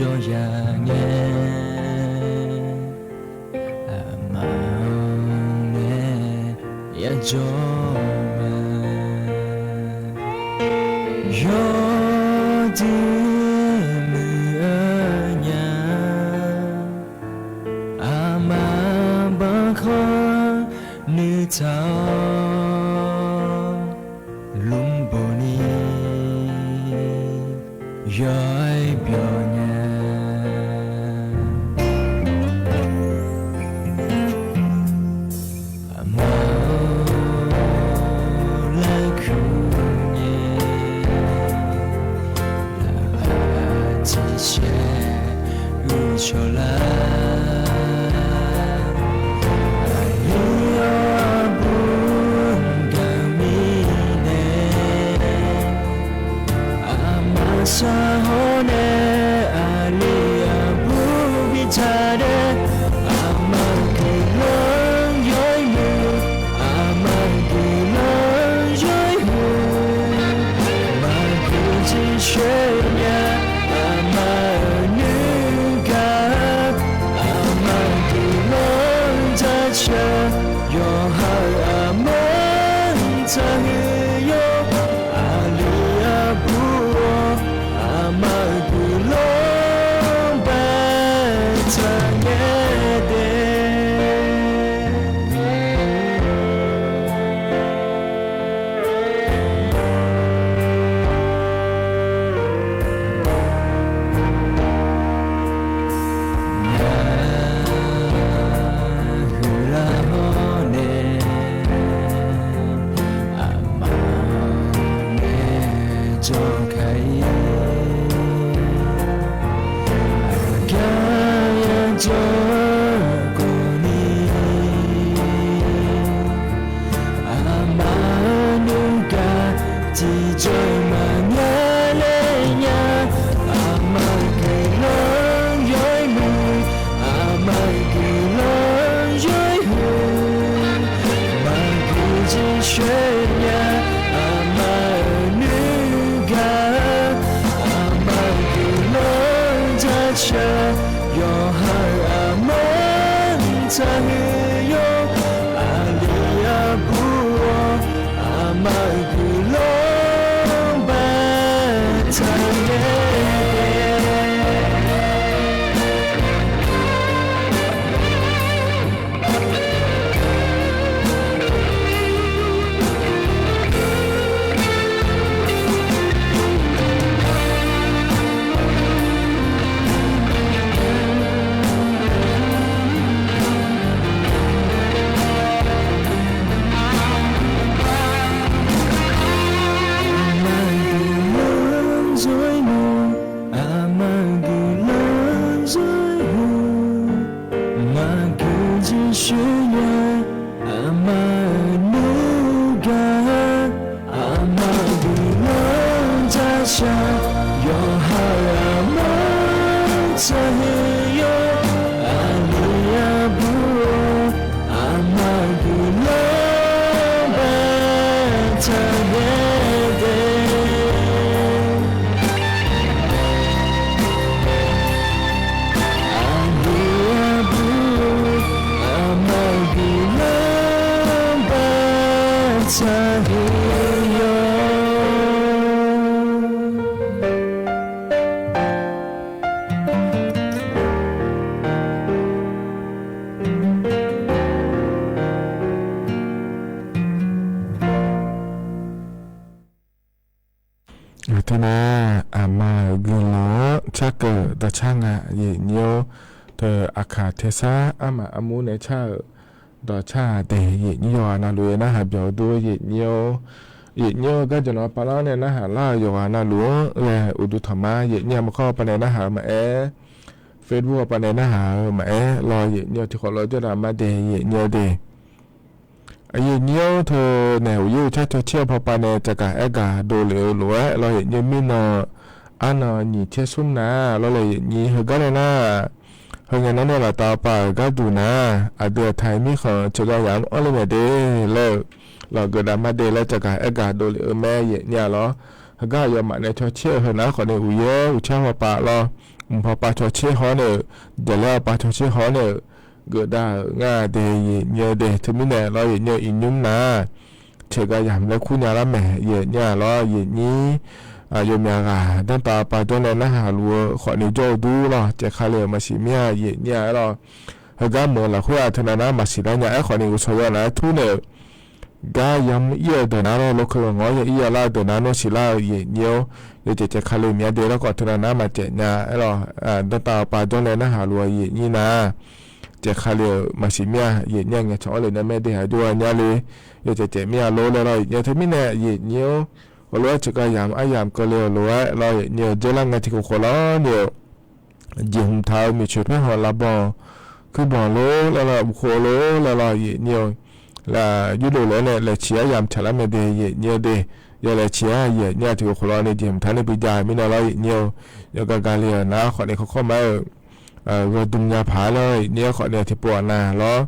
Yawqghaq ngae, aqma nae yajawr ma. Yawduq muiq-eu nya, aqma banqkhanr nuitaq-awr, lmqbawq ni yawr-aer byawq nya. Aqma-or, larkuq nyae, laqkhaq tiqsaer uqcawq lar. Aqli-awr, aqbur gaq-eu mirnae, aqma sar hawr nae, aqli aqbur bitaq nae, aqma guiqlanq yawr-aer muiq, aqma guiqlanq yawr-aer huiq, maqguq jir shoer nya, aqma-euq nuigaq, aqma guiqlanq jaceuq, yawqha-euq aqmanr taqhuiq yawr, aqli aqbur-awr, aqma-euq guiqlanq baetaq ngae de. Ngaq huiqlar hawr nae, aqma nae jawrka-ir, aqgar yajawr khawf ni, aqma-euq nuigaq tiqjawr-iq maqnya ler nya, aqma guiqlanq yawr-aer muiq, aqma guiqlanq yawr-aer huiq, maqguq jir shoer nya, aqma-euq nuigaq, aqma guiqlanq jaceuq, yawqha-euq aqmanr taqhuiq yawr, aqli aqbur-awr, aqma-euq guiqlanq baetaq ngae de. Aqma guiqlanq jawr-aer muiq, aqma guiqlanq jawr-aer huiq, maqguq jir shoer nya, aqma-euq nuigaq, aqma guiqlanq jaceuq, yawqha-euq aqmanr taqhuiq yawr, aqli aqbur-awr, aqma guiqlanq baetaq ngae de. Aqli aqbur, aqma guiqlanq baetaq huiq yawr. dawqcar nga, yaeqnyir-or. Teu aqkaq tersar armaf armur nae car-euq dawqcar-aq de, yaeqnyir yawqghaq navluf-aer narhaq byawq dur, yaeqnyir-or. Yaeqnyir-or, garjawq nawq pav lar nae narhaq lar-euq yawqghaq navluf-anr ghae uqduq tanqma, yaeqnyir-a, maqkawr pav nae narhaq-eu maqaer, Facebook pav nae narhaq-eu maqaer, lawr yaeqnyir-or, tiqkhawf lawr jawr daq ma de, yaeqnyir-or de. Yaeqnyir-or, teu naeq uqyaer uqcar cawtser-eu pav pav nae caqgaq aergaq dovlef-eu lof-aer lawr, yaeqnyir-or, mirnan arnan nyiq tser smr nar lawr laer, yaeqnyir heugar nae nar, heu ngae nar nae laftav pav-euq gharduq nar, aqdui aqtaq-iq mirkhanq ceuqghav yamq-anr anr le mae de laer-eu lawq, geufdaq ma de laer caqgaq aergaq dovlef-eu mae, yaeqnyir-a lawr. Heugar aqyawfmaf nae cawtser-eu heu nar khawfni uqyaer uqcar pav pav lawr, mq pav pav cawtser haw nae-euq, jaqlaer pav pav cawtser haw nae-euq, geufdaq-euq nga de, yaeqnyir-or de. Teumirnae lawr, yaeqnyir-or, iqnymr nar ceuqghav yamq laer kur nya lar mae, yaeqnyir-a lawr, yaeqnyir yawmyaq ghaq danrtav pav jawr nae narhaq luf-eu khawfni jawr-eu dur lawr, caev ka le-euq maqsiq mir-a, yaeqnyir-a aer lawr. Heugar meuq-eu lafkhoer-aq, teunav nar maqsiq lar nya-aer khawfni uqshawq yawnav-aer tur nae-euq gar yamq ir-eu deuq nar lawr, lawr keuv ghawqnawr ya ir ya lar-eu deuq nar nawr siqlar-eu, yaeqnyir-or. Yawcaev caev ka le-euq myav de laer khawf, teunav nar maqcaev nya-aer lawr, danrtav pav jawr nae narhaq luf-eu yaeqnyir nar caev ka le-euq maqsiq mir-a, yaeqnyir-a, ngaeqcawq-anr lef nae mae de, aqjox-a nya le, yawcaev caev mir-a lor laer lawr, yaeqnyir-or. Teumirnae yaeqnyir-or, heulof-aer ceuqghav yamq aryamq keuvle-euq lof-aer lawr, yaeqnyir-or, dzeurlar ngae tiq khof khof lawr ni-euq jeqhmq taq-eu miqcoeq paerkhanq lavbanq kuirbanq lor laer lawr, buf khof lor laer lawr, yaeqnyir-or. Laf yurluf lof-aer nae laeqciq aryamq taqlar mae de, yaeqnyir-or de. Yawlaeqciq-a yaeqnyir-a, tiq khof khof lawr ni jeqhmq taq nae bijav-eu mirnae lawr, yaeqnyir-or. Yawqgar gar le-euq nar khawfni kawrkawr ma-aer-euq gheudm nya paq-aer lawr, yaeqnyir-a, khawfni tiqpov-aq nav lawr,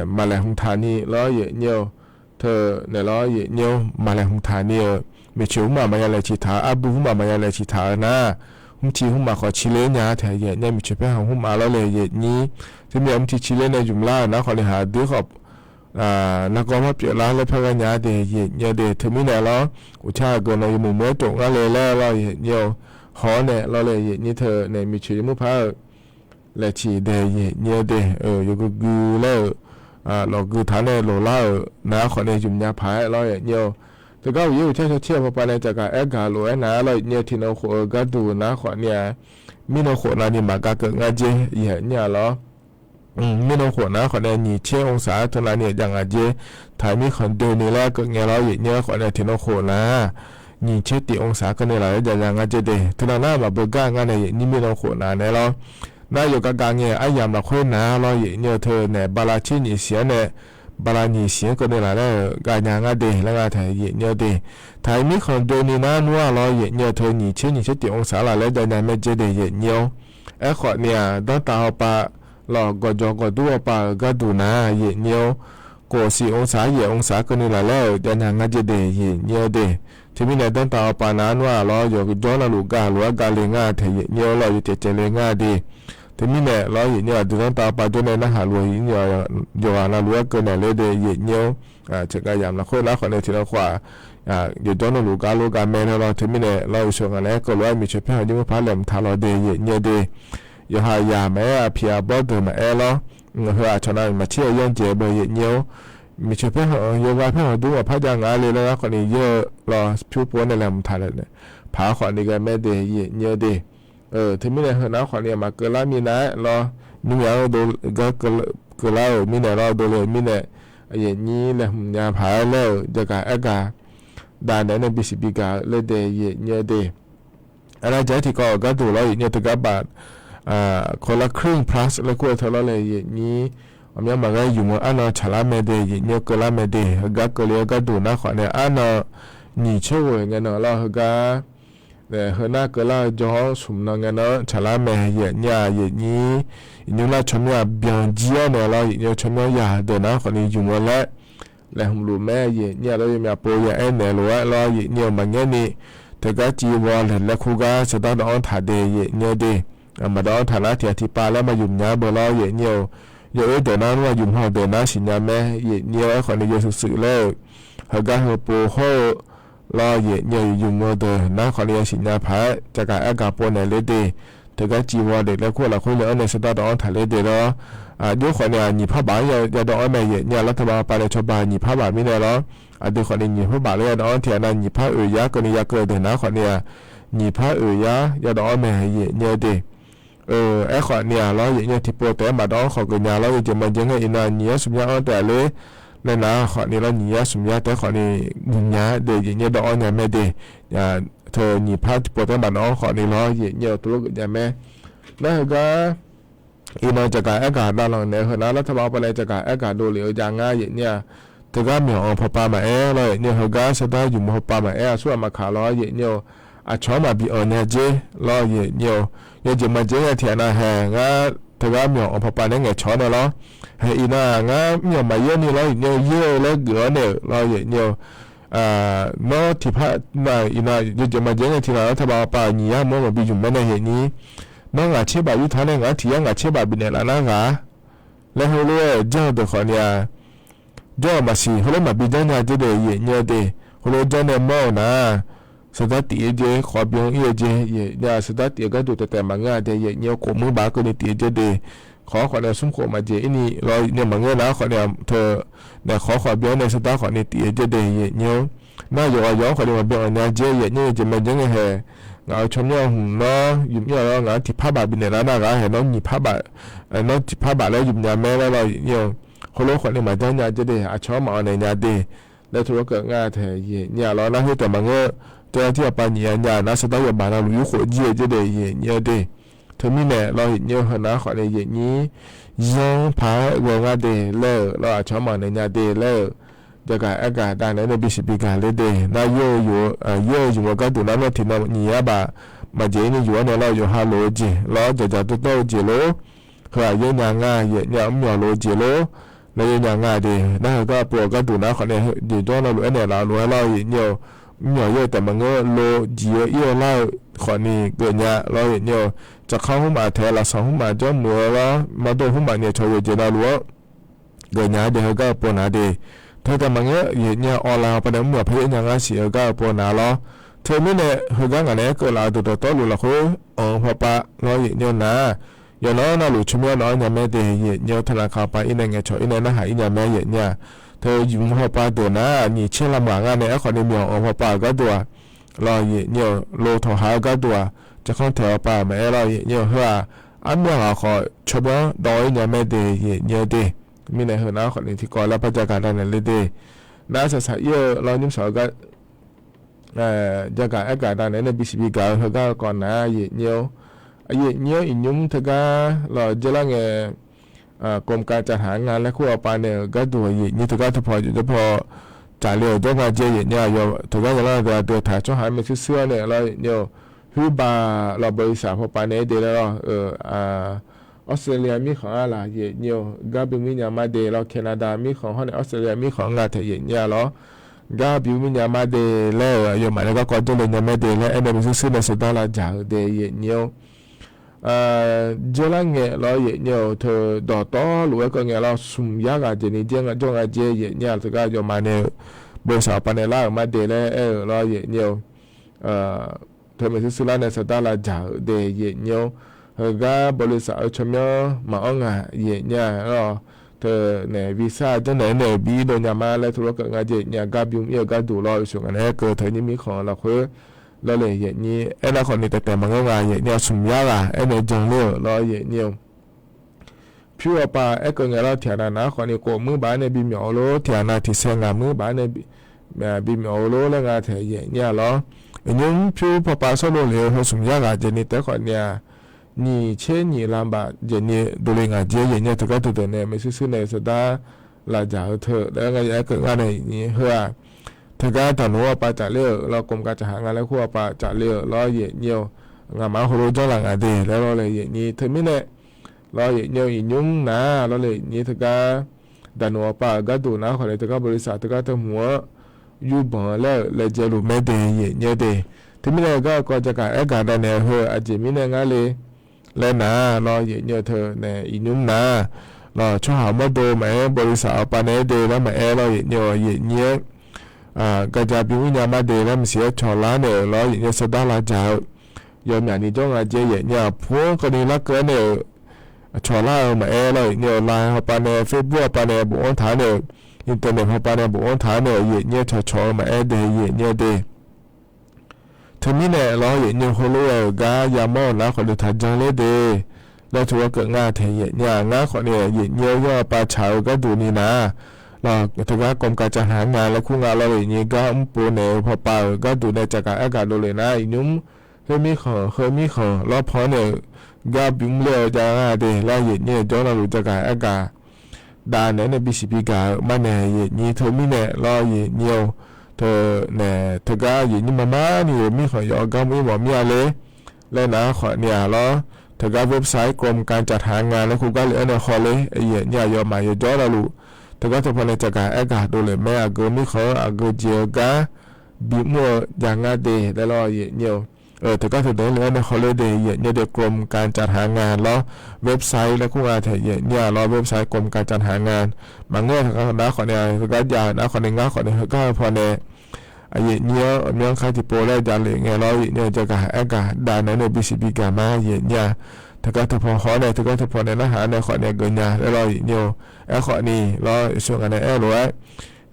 maqlaeq hmq taq ni lawr, yaeqnyir-or. Teu naeq lawr, yaeqnyir-or, maqlaeq hmq taq ni-euq miqcoeq hmq maq maqya laeqciq taq-eu, arbuv hmq maq maqya laeqciq taq-eu nar, hmq ciq hmq maq khawf ciqler nya taeq, yaeqnyir-a, miqcoeq paerkhanq hmq maq lawr le, yaeqnyir. Teumirnae hmq ciq ciqler nae zmq lar-euq nar khawfni haq dui khawf nargawr marpyeuf lar laer paer ghae nya de, yaeqnyir-or de. Teumirnae lawr, uqcar aqgeu nan yawmuiq muiq-aer tov ngar le laer lawr, yaeqnyir-or. Haw-awr nae lawr le, yaeqnyir, teu nae miqcoeq yawmuiq paq-euq laeqciq de, yaeqnyir-or de. Yawgui gui laer-euq lawqgui taq-awr nae loqlar-euq nar khawfni zmq nya paq-aer lawr, yaeqnyir-or. Teugar uqyaer uqcar cawtser-eu pav pav nae caqgaq aergaq lof-aer nar lawr, yaeqnyir-or, tiqnan khof-eu gharduq nar khawfni-aq, mirnan khof navni maqgar keuv ngar jer, yaeqnyir-a lawr. Mirnan khof nar khawfni nyiq tser องศา teu navni-euq jav ngaq jer, taq-iq mirkhanq doeni laer keuv ngae lawr, yaeqnyir-or, khawfni tiqnan khof nar nyiq tser tiq องศา keuvni laf laer jav nya ngar jer de. Teunav nar maqbeu gar ngar nae yaeqnyir mirnan khof nav nae lawr. Nar yawqgar gar ngae aryamq lafkhoer nar lawr, yaeqnyir-or, teu naeq bala tser nyiq siq-anr nae bala nyiq siq-anr keuvni laf laer-euq gar nya ngar de laer ngar taeq, yaeqnyir-or de. Taq-iq mirkhanq doeni nar nmr-a lawr, yaeqnyir-or, teu nyiq tser nyiq tser tiq องศา laf laer jav nya mae jer de, yaeqnyir-or. Aerkhawfni-aq, danrtav hawpav lawq, gawqjawq gawqdur hawpav-euq gharduq nar, yaeqnyir-or, khof siq องศา yaeq องศา keuvni laf laer-euq jav nya ngar jer de, yaeqnyir-or de. Teumirnae danrtav hawpav nav nmr-a lawr, yawqjawr navluf gar lof-aer gar le ngar taeq, yaeqnyir-or, lawr, yawcaev caev le ngar de. Teumirnae lawr, yaeqnyir-or, aqdui danrtav hawpav jawr nae narhaq luf-eu yawqghaq navluf-aer keuv naeq ler de, yaeqnyir-or. Ceuqghav yamq lafkhoer nar khawfni tiqnan khof-aq, yawqjawr navluf gar lof gar mae laer lawr. Teumirnae lawr, uqsheuq ngaq naeq-aer keuv lof-aer miqcoeq paerkhanq jir mur paq laeqhmq taq lawq de, yaeqnyir-or de. Yawqha yaq maqaer, aqpiq aqbawr deuq maqaer lawr. Heu aqcawq navmaqtser-eu yanr jaeq beu, yaeqnyir-or. Miqcoeq paerkhanq yawqghaq paerkhanq dur maqpar jav ngaq le laer nar khawfni yaer-eu lawr, pyur pov-awr nae laeqhmq taq paq-aer khawfni ghae mae de, yaeqnyir-or de. Teumirnae heu nar khawfni maqkeuv lar minav-aer lawr, nymr yaq-anr gar keuvlar-euq mirnae lawr, dovle-euq mirnae, yaeqnyir laeqhmq nya paq-aer laer-euq jagaq aergaq dav naeq-aer nae bisiq bigaq-eu laer de, yaeqnyir-or de. Aqlaf jaq-aer tiqkawv-euq gharduq lawr, yaeqnyir-or, teugar baf, Color Clean Plus laer kur-eu teu lawr le, yaeqnyir, ghawqmyanr maqghae yumq-eu arnan tsaqlar mae de, yaeqnyir-or, keuvlar mae de. Heugar keuvle-eu gharduq nar khawfni arnan nyiq tser ghoeq ngae nan lawr, heugar heu nar keuvlar-eu jawr-anr smq nan ngae nan tsaqlar mae, yaeqnyir-aq, yaeqnyir, iqnymr nar tsawrmyanr-aq byanq jir-awr nae lawr, yaeqnyir-or, tsawrmyanr yaq deuq nar khawfni yumq-eu laer laeqhmq luf mae, yaeqnyir-aq, lawr, yawmyaq pov ya aernaeq lof-aer lawr, yaeqnyir-or, maqngaer ni teugar civ vawleq laer kur gar sardar dawv-anr taq de, yaeqnyir-or de. Maqdawv-anr taq nar tiq ghaq tiqpav laer maq yumq nya beu lawr, yaeqnyir-or. Yawoer deuq nar nmr-aq, yumq haw deuq nar siqnya mae, yaeqnyir-or. Aerkhawfni yawshuif shuif laer-euq heugar heu pov hawr-eu lawr, yaeqnyir-or, yumq-eu deuq nar khawfni yasiqnya paq-aer jagaq aergaq pov naeq ler de. Teugar civ vawleq laer kur-eu lafkhoer le-anr nae sardar dawv-anr taq ler de lawr. Aqjox khawfni-aq, nyiq par baf-anr yadawv-anr mae, yaeqnyir-aq, lar teubar pav nae cawba nyiq par baf mirnae lawr. Aqdui khawfni nyiq par baf laer yadawv-anr tiq ghaq nav nyiq par oeq yar keuvni ya keuv-eu deuq nar khawfni-aq, nyiq par oeq yar yadawv-anr mae, yaeqnyir-or de. Aerkhawf ni-aq lawr, yaeqnyae tiqpov taef-aer maqdawv-anr khawf geuf nya lawr, yawjeq maqjeq ngae iqnan nyiq yar smq yar-anr taef-a ler. Nae nar khawf ni lawr, nyiq yar smq yar taef khawf ni geuf nya de, yaeqnyae dawv-awr nya mae de. Teu nyiq par tiqpov taef-aer maqdawv-anr khawf ni lawr, yaeqnyae-eu tov lor geuf nya mae. Nar heugar iqnan jaqgaq aergaq davlanq naeq-eu heu nar, lartaba pav nae jaqgaq aergaq dovlef-eu jav ngar yaeqnyae-aq, teugar myawq-anr pawpav maqaer lawr, yaeqnyae heugar sardar yumq pawpav maqaer aqsur ghaq maqkaq lawr, yaeqnyae-eu aqcawq-anr maqbi anq nya jer lawr, yaeqnyae-eu yawjeq maqjeq ngae tiqghaq nav hae ngar teugar myawq-anr pawpav naeq-aer ngaeqcawq-awr nae lawr, hae iqnan-aq ngar myawq maqyaer ni lawr, yaeqnyae-eu yaer-eu laer geuf-awr nae-euq lawr, yaeqnyae-eu nawr tiqpar, iqnan yawjeq maqjeq ngae tiqghaq lartaba pav nyiq yar mawr maqbi yumq mae nae yaeqnyae, nawr ngaq tser baf yurtaq nae ngaq-anr tiq yar ngaq tser baf bifnaeq laf nar ghaq laer heulof-aer janr-eu deuq khawf ni-aq, janr-euq maqsiq heulof maqbi janr nya jer de yaeqnyae de. Heulof janr nae mawr-euq nar, sardar tif-eu jeq khawf byan ir-eu jeq yaeqnyae, sardar tif-eu gharduq taef taef maqngeur-a de yaeqnyae, khof muir baf keuvni tif-eu jeq de. Khawf-awr khawf nae smr khof maqjeq ir ni lawr, yaeqnyae maqngeur nar khawf ni-aq teu naeq khawf khawf byan-awr nae sardar khawf ni tif-eu jeq de yaeqnyae-eu. Nar yawqghaq yawq-anr khawf ni maqbi anq nya jer yaeqnyae, yawjeq maqjeq ngae hae ngaq-euq tsawrmyanr hmq nawr yumq ir-awq lawr, ngaq-anr tiqpar baf bifnaeq laf nar ghaq hae nawr nyiq par baf, nawr tiqpar baf laer yumq nya mae laer lawr, yaeqnyae-eu heulof khawf ni maqjanr nya jer de, aqcawq-anr maqanq naeq nya de laer tov lor geuf ngar tae yaeqnyae-a lawr. Nar khoertaef maqngeur, jawrlar tir aqpav nyiq ya nya nar sardar yawbaq navluf yurkhof jir-eu jer de yaeqnyae-eu de. Teumirnae lawr, yaeqnyae-eu heunar khawf ni yaeqnyae zanr paq-aer ghae ngar de laer-euq lawr, aqcawq-anr maqnaeq nya de laer-euq jaqgaq aergaq dav naeq-aer nae bisiq bi gaq ler de. Nar yaer-eu yumq-eu gharduq nar nawr tiqnan nyiq yar baf maqjeq ir ni yuf-awr nae lawr, yawqha lof-eu jeq lawr, dzaqdzaq dawrdawr-eu jeq lor, heu-aq yaer nya nga yaeqnyae, mr myawq lof-eu jeq lor laer yaer nya nga de. Nar heugar pov-eu gharduq nar khawf ni jeqjawr navluf aernaeq laf lof-aer lawr, yaeqnyae-eu mr myawq yaer-eu taef maqngeur, lo jiq-eu ir-eu lar-eu khawf ni geuf nya lawr, yaeqnyae-eu tsaqkar hmr maf tae lafsanq hmr maf janrmuiq-eu lawr, mardov hmr maf nyaeq cawq yawqjeq navluf-anr geuf nya de, heugar-eu pov na de. Teu taef maqngeur, yaeqnyae online-a pav nae mr myawq par yaer nya ngar siq, heugar-eu pov na lawr. Teumirnae heugar ngaq naeq-aer keuv laf-eu dawqtawvluf lafkhoer anq-eu pawpav lawr, yaeqnyae-eu nar yawqnan navluf tsawrmyanr nawq-anr nya mae de yaeqnyae-eu, taqlaqkaq pav ir nae ngaeqcawq ir nae narhaq ir nya mae yaeqnyae-aq. Teu yumq pawpav deuq nar nyiq tser lam ghaq ngar nae aerkhawf ni myawq anq pawpav-euq gharduq-aq lawr, yaeqnyae-eu lo tawqha-eu gharduq-aq, jaqkhanr taeq-awr pav maqaer lawr, yaeqnyae-eu heu-aq armyaq ghaq khawf tsawrmyanr dawv ir nya mae de yaeqnyae-eu de. Mirnae heunar khawf ni tiqkawv laer par jaqgaq dav naeq le de. Nar saqsaq ir-eu lawr, nymr saq-eu gar jaqgaq aergaq dav naeq-aer nae bisiq bi gaq-eu heugar-eu kawv nar yaeqnyae-eu, yaeqnyae-eu iqnymr teugar lawr, jeurlar ngae กรมการจัดหางาน laer kur-awr pav nae-euq gharduq yaeqnyae teugar teupaw jov jawr paw tsafle-euq jawr nga jeq yaeqnyae-aq, yawf teugar yawlar deuq aqdui-aq taq tsawrhaq-anr maershuir shuir-awr nae lawr, yaeqnyae-eu huirbaq lawr, บริษัท-awr pav nae-aer de laer lawr, Australia mirkhanq-a laq yaeqnyae-eu gar bymr mir nya ma de lawr, Canada mirkhanq hawr nae Australia mirkhanq nga taeq yaeqnyae-a lawr, gar bymr mir nya ma de laer-euq aqyawfmaf nae garkawv jawrle nya mae de laer aernaeq maershuir shuir nae sardar lavdzaq-eu de yaeqnyae-eu jeurlar ngae lawr, yaeqnyae-euq teu dawqtawvluf-aer keuv ngae lawr, smq yar ghaq jeq ni jawr nga jeq yaeqnyae-a, teugar aqyawfmaf nae-eu บริษัท-awr pav nae lar-euq ma de laer aer-euq lawr, yaeqnyae-eu teu maershuir shuir lar nae sardar lavdzaq-euq de yaeqnyae-eu, heugar บริษัท-eu tsawrmyanr maqanr nga yaeqnyae-a lawr, teu naeq visa janrnaeq-aer nae bi ir dov nya ma laer tov lawr keuv nga jeq yaeqnyae-a, gar bymr ir-eu gharduq lawr, uqshoq ngaq naeq-aer keuv teu nyir mirkhanq lafkhoer lawr le yaeqnyae aernar khawf ni taef taef maqngeur nga yaeqnyae-a, smq yar ghaq aernaeq jan ler-euq lawr yaeqnyae-eu pyur-awr pav aer keuv ngae lawr, tiqghaq nav nav khawf ni khof muir baf-aer nae bimyawf-eu lor, tiqghaq nav tiqsaer ngaq muir baf-aer nae bimyawf-eu lor laer nga taeq yaeqnyae-a lawr, iqnymr pyur pawpav sawr lo lef-eu heu smq yar ghaq jeq ni taef khawf ni-aq, nyiq tser nyiq lam baf jeq ni dovle ngaq jeq yaeqnyae teugar teudeuq nae maershuir shuir nae sardar lavdzaq-eu teu laer nga yaeq-aer keuv ngar nae yaeqnyae heu-aq, teugar daqnoeq-awr pav tsafler-euq lawr, กรมการจัดหางาน laer kur-awr pav tsafler-euq lawr yaeqnyae-eu, ngaqmaf-anr heulof janrlaf ngaq de laer lawr le yaeqnyae, teumirnae lawr yaeqnyae-eu iqnymr nar lawr le yaeqnyae teugar daqnoeq-awr pav-euq gharduq nar khawf ni teugar บริษัท teugar teu hmq-anr yurbanq-eu laer-euq laejae luf mae de yaeqnyae de. Teumirnae gar-eu kawv jaqgaq aergaq dav naeq-eu heu aqjeq mirnae ngar le laer nar lawr yaeqnyae-eu teu nae iqnymr nar lawr, tsawrhaq mawrdo maqaer บริษัท-awr pav nae-aer de laer maqaer lawr yaeqnyae-eu yaeqnyae-aer gaqja bymr ir nya ma de laer maqsiq-aer cawqlar naeq-euq lawr yaeqnyae sardar lavdzaq-eu yawmyaq ni jawr nga jeq yaeqnyae-a, pu-anr keuvni larkeuv-aer nae-euq cawqlar-eu maqaer lawr yaeqnyae-eu line-awr pav nae Facebook-awr pav nae bofanr taq-aer nae-euq internet-awr pav nae bofanr taq-aer nae-euq yaeqnyae cawqcawq-eu maqaer de yaeqnyae de. Teumirnae lawr yaeqnyae heulof-aer-euq gar yamawr-eu nar khawf ni taqjan ler de. Jar teu gharkeuv ngar taeq yaef nyir-a. Ngar khawfni yaef nyir-eu yawr-eu pav tsaq-eu gharduq ni nar, lawq, teugar กรมการจัดหางาน laer kur nga lawr, yaef nyir gar mrpov naeq-eu pawpav-euq gharduq nae caqgaq aergaq dovle nar, iqnymr khoer mirkhanq heu mirkhanq lawr paw-anr naeq-euq gar bimr ler-eu jav nga de laer yaef nyir-eu jawr navluf caqgaq aergaq dav naeq-aer nae bisiq bigaq-eu marnaeq yaef nyir teumirnae lawr yaef nyir-eu teu nae teugar yaef nyir maqmar ni-euq mirkhanq yawf-eu gar mr ir mawf mir-a ler laer nar khawfni-aq lawr, teugar website กรมการจัดหางาน laer kur gar lef-aer nae hawler yaef nyir-aq yawfmaf yawjawr navluf teugar teupaw nae caqgaq aergaq dovle mae. Aqgeu mirkhanq-anr aqgeu jeq-eu gar bimr-eu jav nga de laer lawr yaef nyir-eu teugar teu deuq-anr lef-aer nae hawler de yaef nyir de กรมการจัดหางาน lawr website laer kur nga taeq yaef nyir-a lawr website กรมการจัดหางาน maqngeur nar khawfni-aq heugar jav-eu nar khawfni ngar khawfni heugar-eu pawnae yaef nyir-anr aqmyanluf kar tiqpov laer jav lef ngae lawr yaef nyir-eu jaqgaq aergaq dav naeq-aer nae bisiq bigaq ma yaef nyir-a. Teugar teupaw haw nae teugar teupaw nae narhaq nae khawfni geuf nya laer lawr yaef nyir-eu. Aerkhawfni lawr, yawshawr ngaq nae aer-eu lof-aer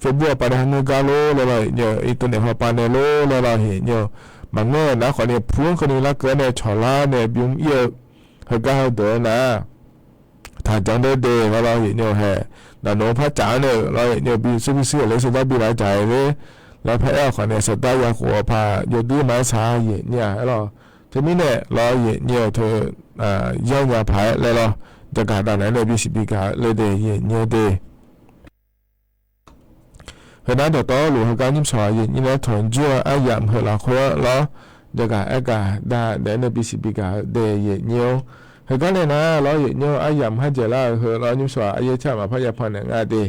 Facebook-a pawnae ha ngeur gar lor laer lawr yaef nyir-eu, internet pawpav nae lor laer lawr yaef nyir-eu. Maqngeur nar khawfni pu-anr keuvni larkeuv-aer nae cawqlar nae bimr ir-eu heugar heudeuq-eu nar taqjanr de de laer lawr yaef nyir-eu hae. Daqnoq par caf-anr nae-euq lawr yaef nyir-eu bi sir bi sir-euq ler sardar bi laf dzaq-aer ler laer par aer-awq khawfni sardar ya khof-awq paq jawrduir ma-aer sar yaef nyir-a aer lawr. Teumirnae lawr yaef nyir-eu teu yanr nya paq-aer laer lawr jaqgaq dav naeq-aer nae bisiq bigaq-eu ler de yaef nyir de. Heunar dawqtawvluf heugar nymr sawq-aq yaef nyir nae tanqjur-eu aryamq heu lafkhoer-anr lawr jaqgaq aergaq dav naeq-aer nae bisiq bigaq-eu de yaef nyir-or. Heugar nae nar lawr yaef nyir-eu aryamq kharjaeq lar-eu heu lawr nymr sawq-aq aryaer car maqpar yapan naeq nga de.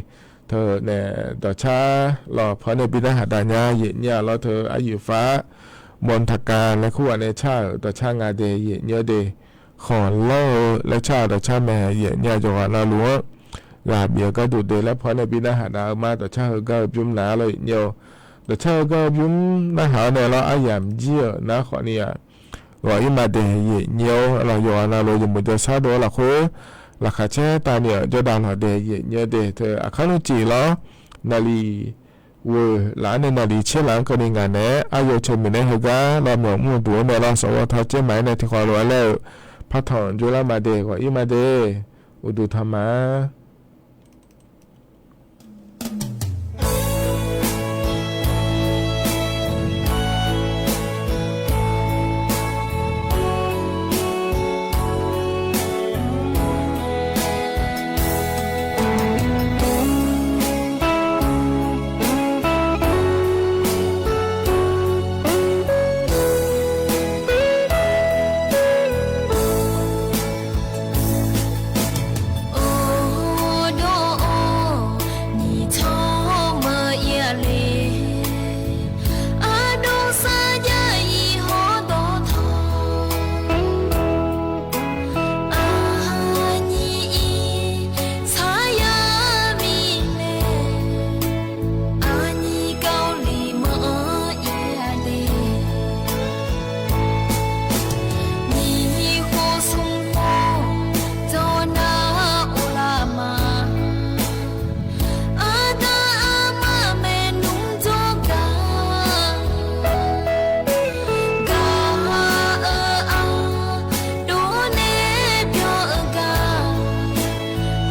Teu nae dawqcar lawq paw nae bi narhaq dav nya yaef nyir-a lawr teu aryuif far มณฑาการ laer kur ghaq nae car-euq dawqcar nga de yaef nyir-eu de. Khanqlanr-eu laer car-euq dawqcar mae yaef nyir-a jawrghaq navluf-anr ghaq bif-eu gharduq de laer paw nae bi narhaq dav-eu ma dawqcar heugar-eu bymr nar lawr yaef nyir-eu. Dawqcar heugar-eu bymr narhaq-awr nae lawr aryamq jir-euq nar khawfni-aq ghawq ir ma de yaef nyir-or. Lawq yawqghaq navluf yawmuiq jawrshar dov-eu lafkhoer laqkhaq caer tavni-euq jawrdav lawq de yaef nyir-eu de teu aqkar nmrcif lawr naqliq ghoeq laf-anr nae naqliq tser laf-anr keuvni ngaq naeq-aer aryaw ceuq muiq naeq-aer heugar lawr myawq mr-eu duq-anr nae lawr sawqghawr tawr caer maqaer nae tiqkhawf lof-aer laer-euq partaq jawrlar ma de ghawq ir ma de. Uqduq taq ma-a. Aqdawq sarjax-iq hawdawq tawq, aqnyir-iq saqyaq mirnae, aqnyir gawrliq manq-anr ir-a de. Nyiq khof smq khof dawq nar uvlar ma. Aqda aqma maernmr jawrgar, gaq-eu aqdov nae byawq-eu gar,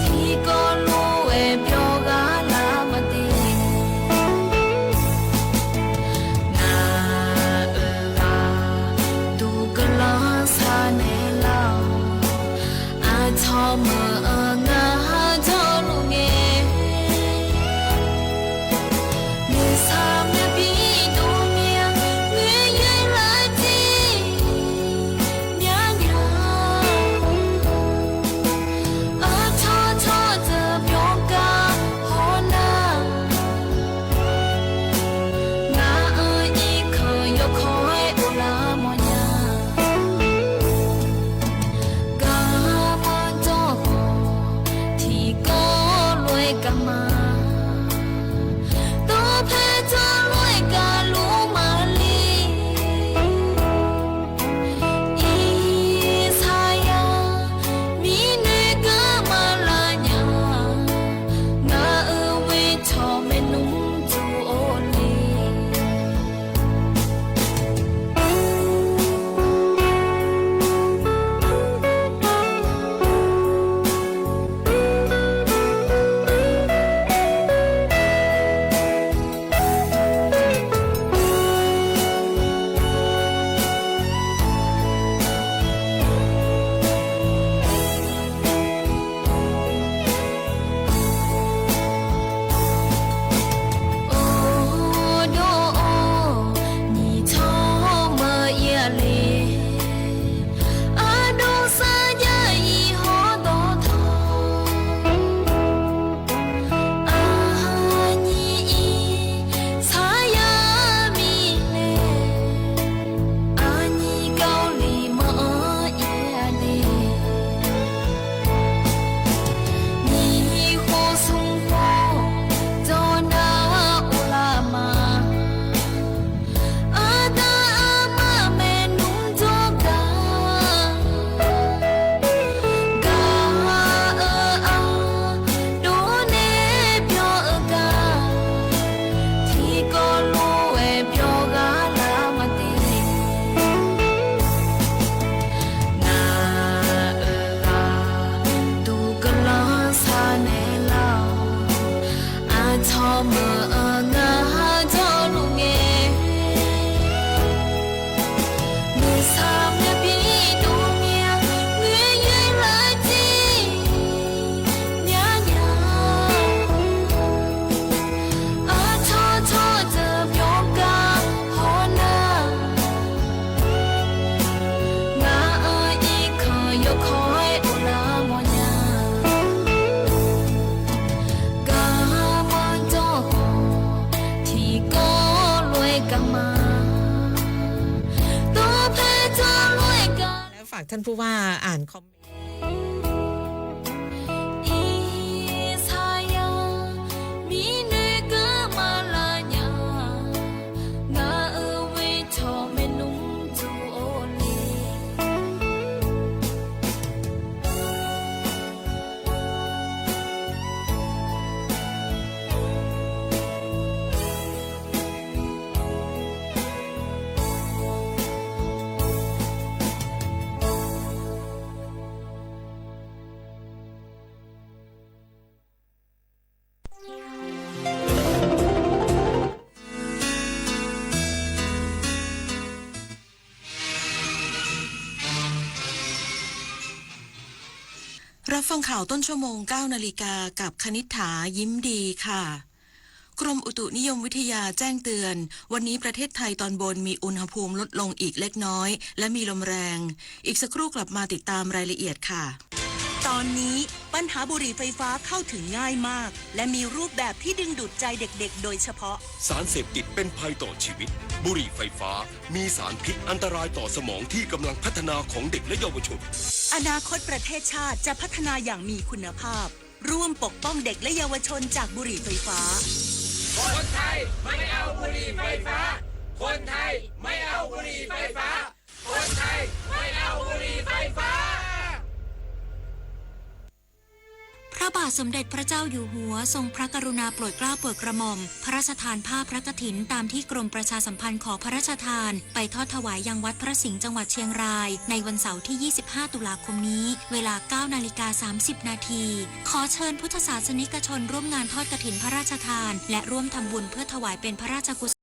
tiqkawv lof-aer byawq ghaq lar ma de. Ngaq-euq ghaq duq guiqlanq sar naeq lar-awq. Aqcawq meuq-eu ngar jawrluf ngae, nuisar maqbi dov mir-a, muir yaer lar jir myar nya. Aqcawq cawqdeuq byawq gar hawnar, ngaq-euq irkanq yawkawr-aer uvlar mawrnya. Garma dawrkhawf ท่านผู้ว่าอ่านคอมเมนต์ Irsaqyar mirnoeq geur maqlav nya, ngaq-euq ghoetawq maernmr duq-awr le. Rapfav khawf ต้นชั่วโมง เก้านาฬิกา กับคณิษฐา ยิ้มดีค่ะ กรมอุตุนิยมวิทยาแจ้งเตือน วันนี้ประเทศไทยตอนบนมีอุณหภูมิลดลงอีกเล็กน้อย และมีลมแรง อีกสักครู่กลับมาติดตามรายละเอียดค่ะ ตอนนี้ปัญหาบุหรี่ไฟฟ้าเข้าถึงง่ายมาก และมีรูปแบบที่ดึงดูดใจเด็กๆ โดยเฉพาะ สารเสพติดเป็นภัยต่อชีวิต บุหรี่ไฟฟ้า มีสารพิษอันตรายต่อสมองที่กำลังพัฒนาของเด็กและเยาวชน อนาคตประเทศชาติจะพัฒนาอย่างมีคุณภาพ ร่วมปกป้องเด็กและเยาวชนจากบุหรี่ไฟฟ้า คนไทยไม่เอาบุหรี่ไฟฟ้า คนไทยไม่เอาบุหรี่ไฟฟ้า คนไทยไม่เอาบุหรี่ไฟฟ้า พระบาทสมเด็จพระเจ้าอยู่หัวทรงพระกรุณาโปรดเกล้าโปรดกระหม่อม พระราชทานผ้าพระกฐินตามที่กรมประชาสัมพันธ์ขอพระราชทาน ไปทอดถวายยังวัดพระสิงห์จังหวัดเชียงราย ในวันเสาร์ที่ ยี่สิบห้า ตุลาคมนี้ เวลา เก้านาฬิกา สามสิบนาที ขอเชิญพุทธศาสนิกชนร่วมงานทอดกฐินพระราชทาน และร่วมทำบุญเพื่อถวายเป็นพระราชกุศล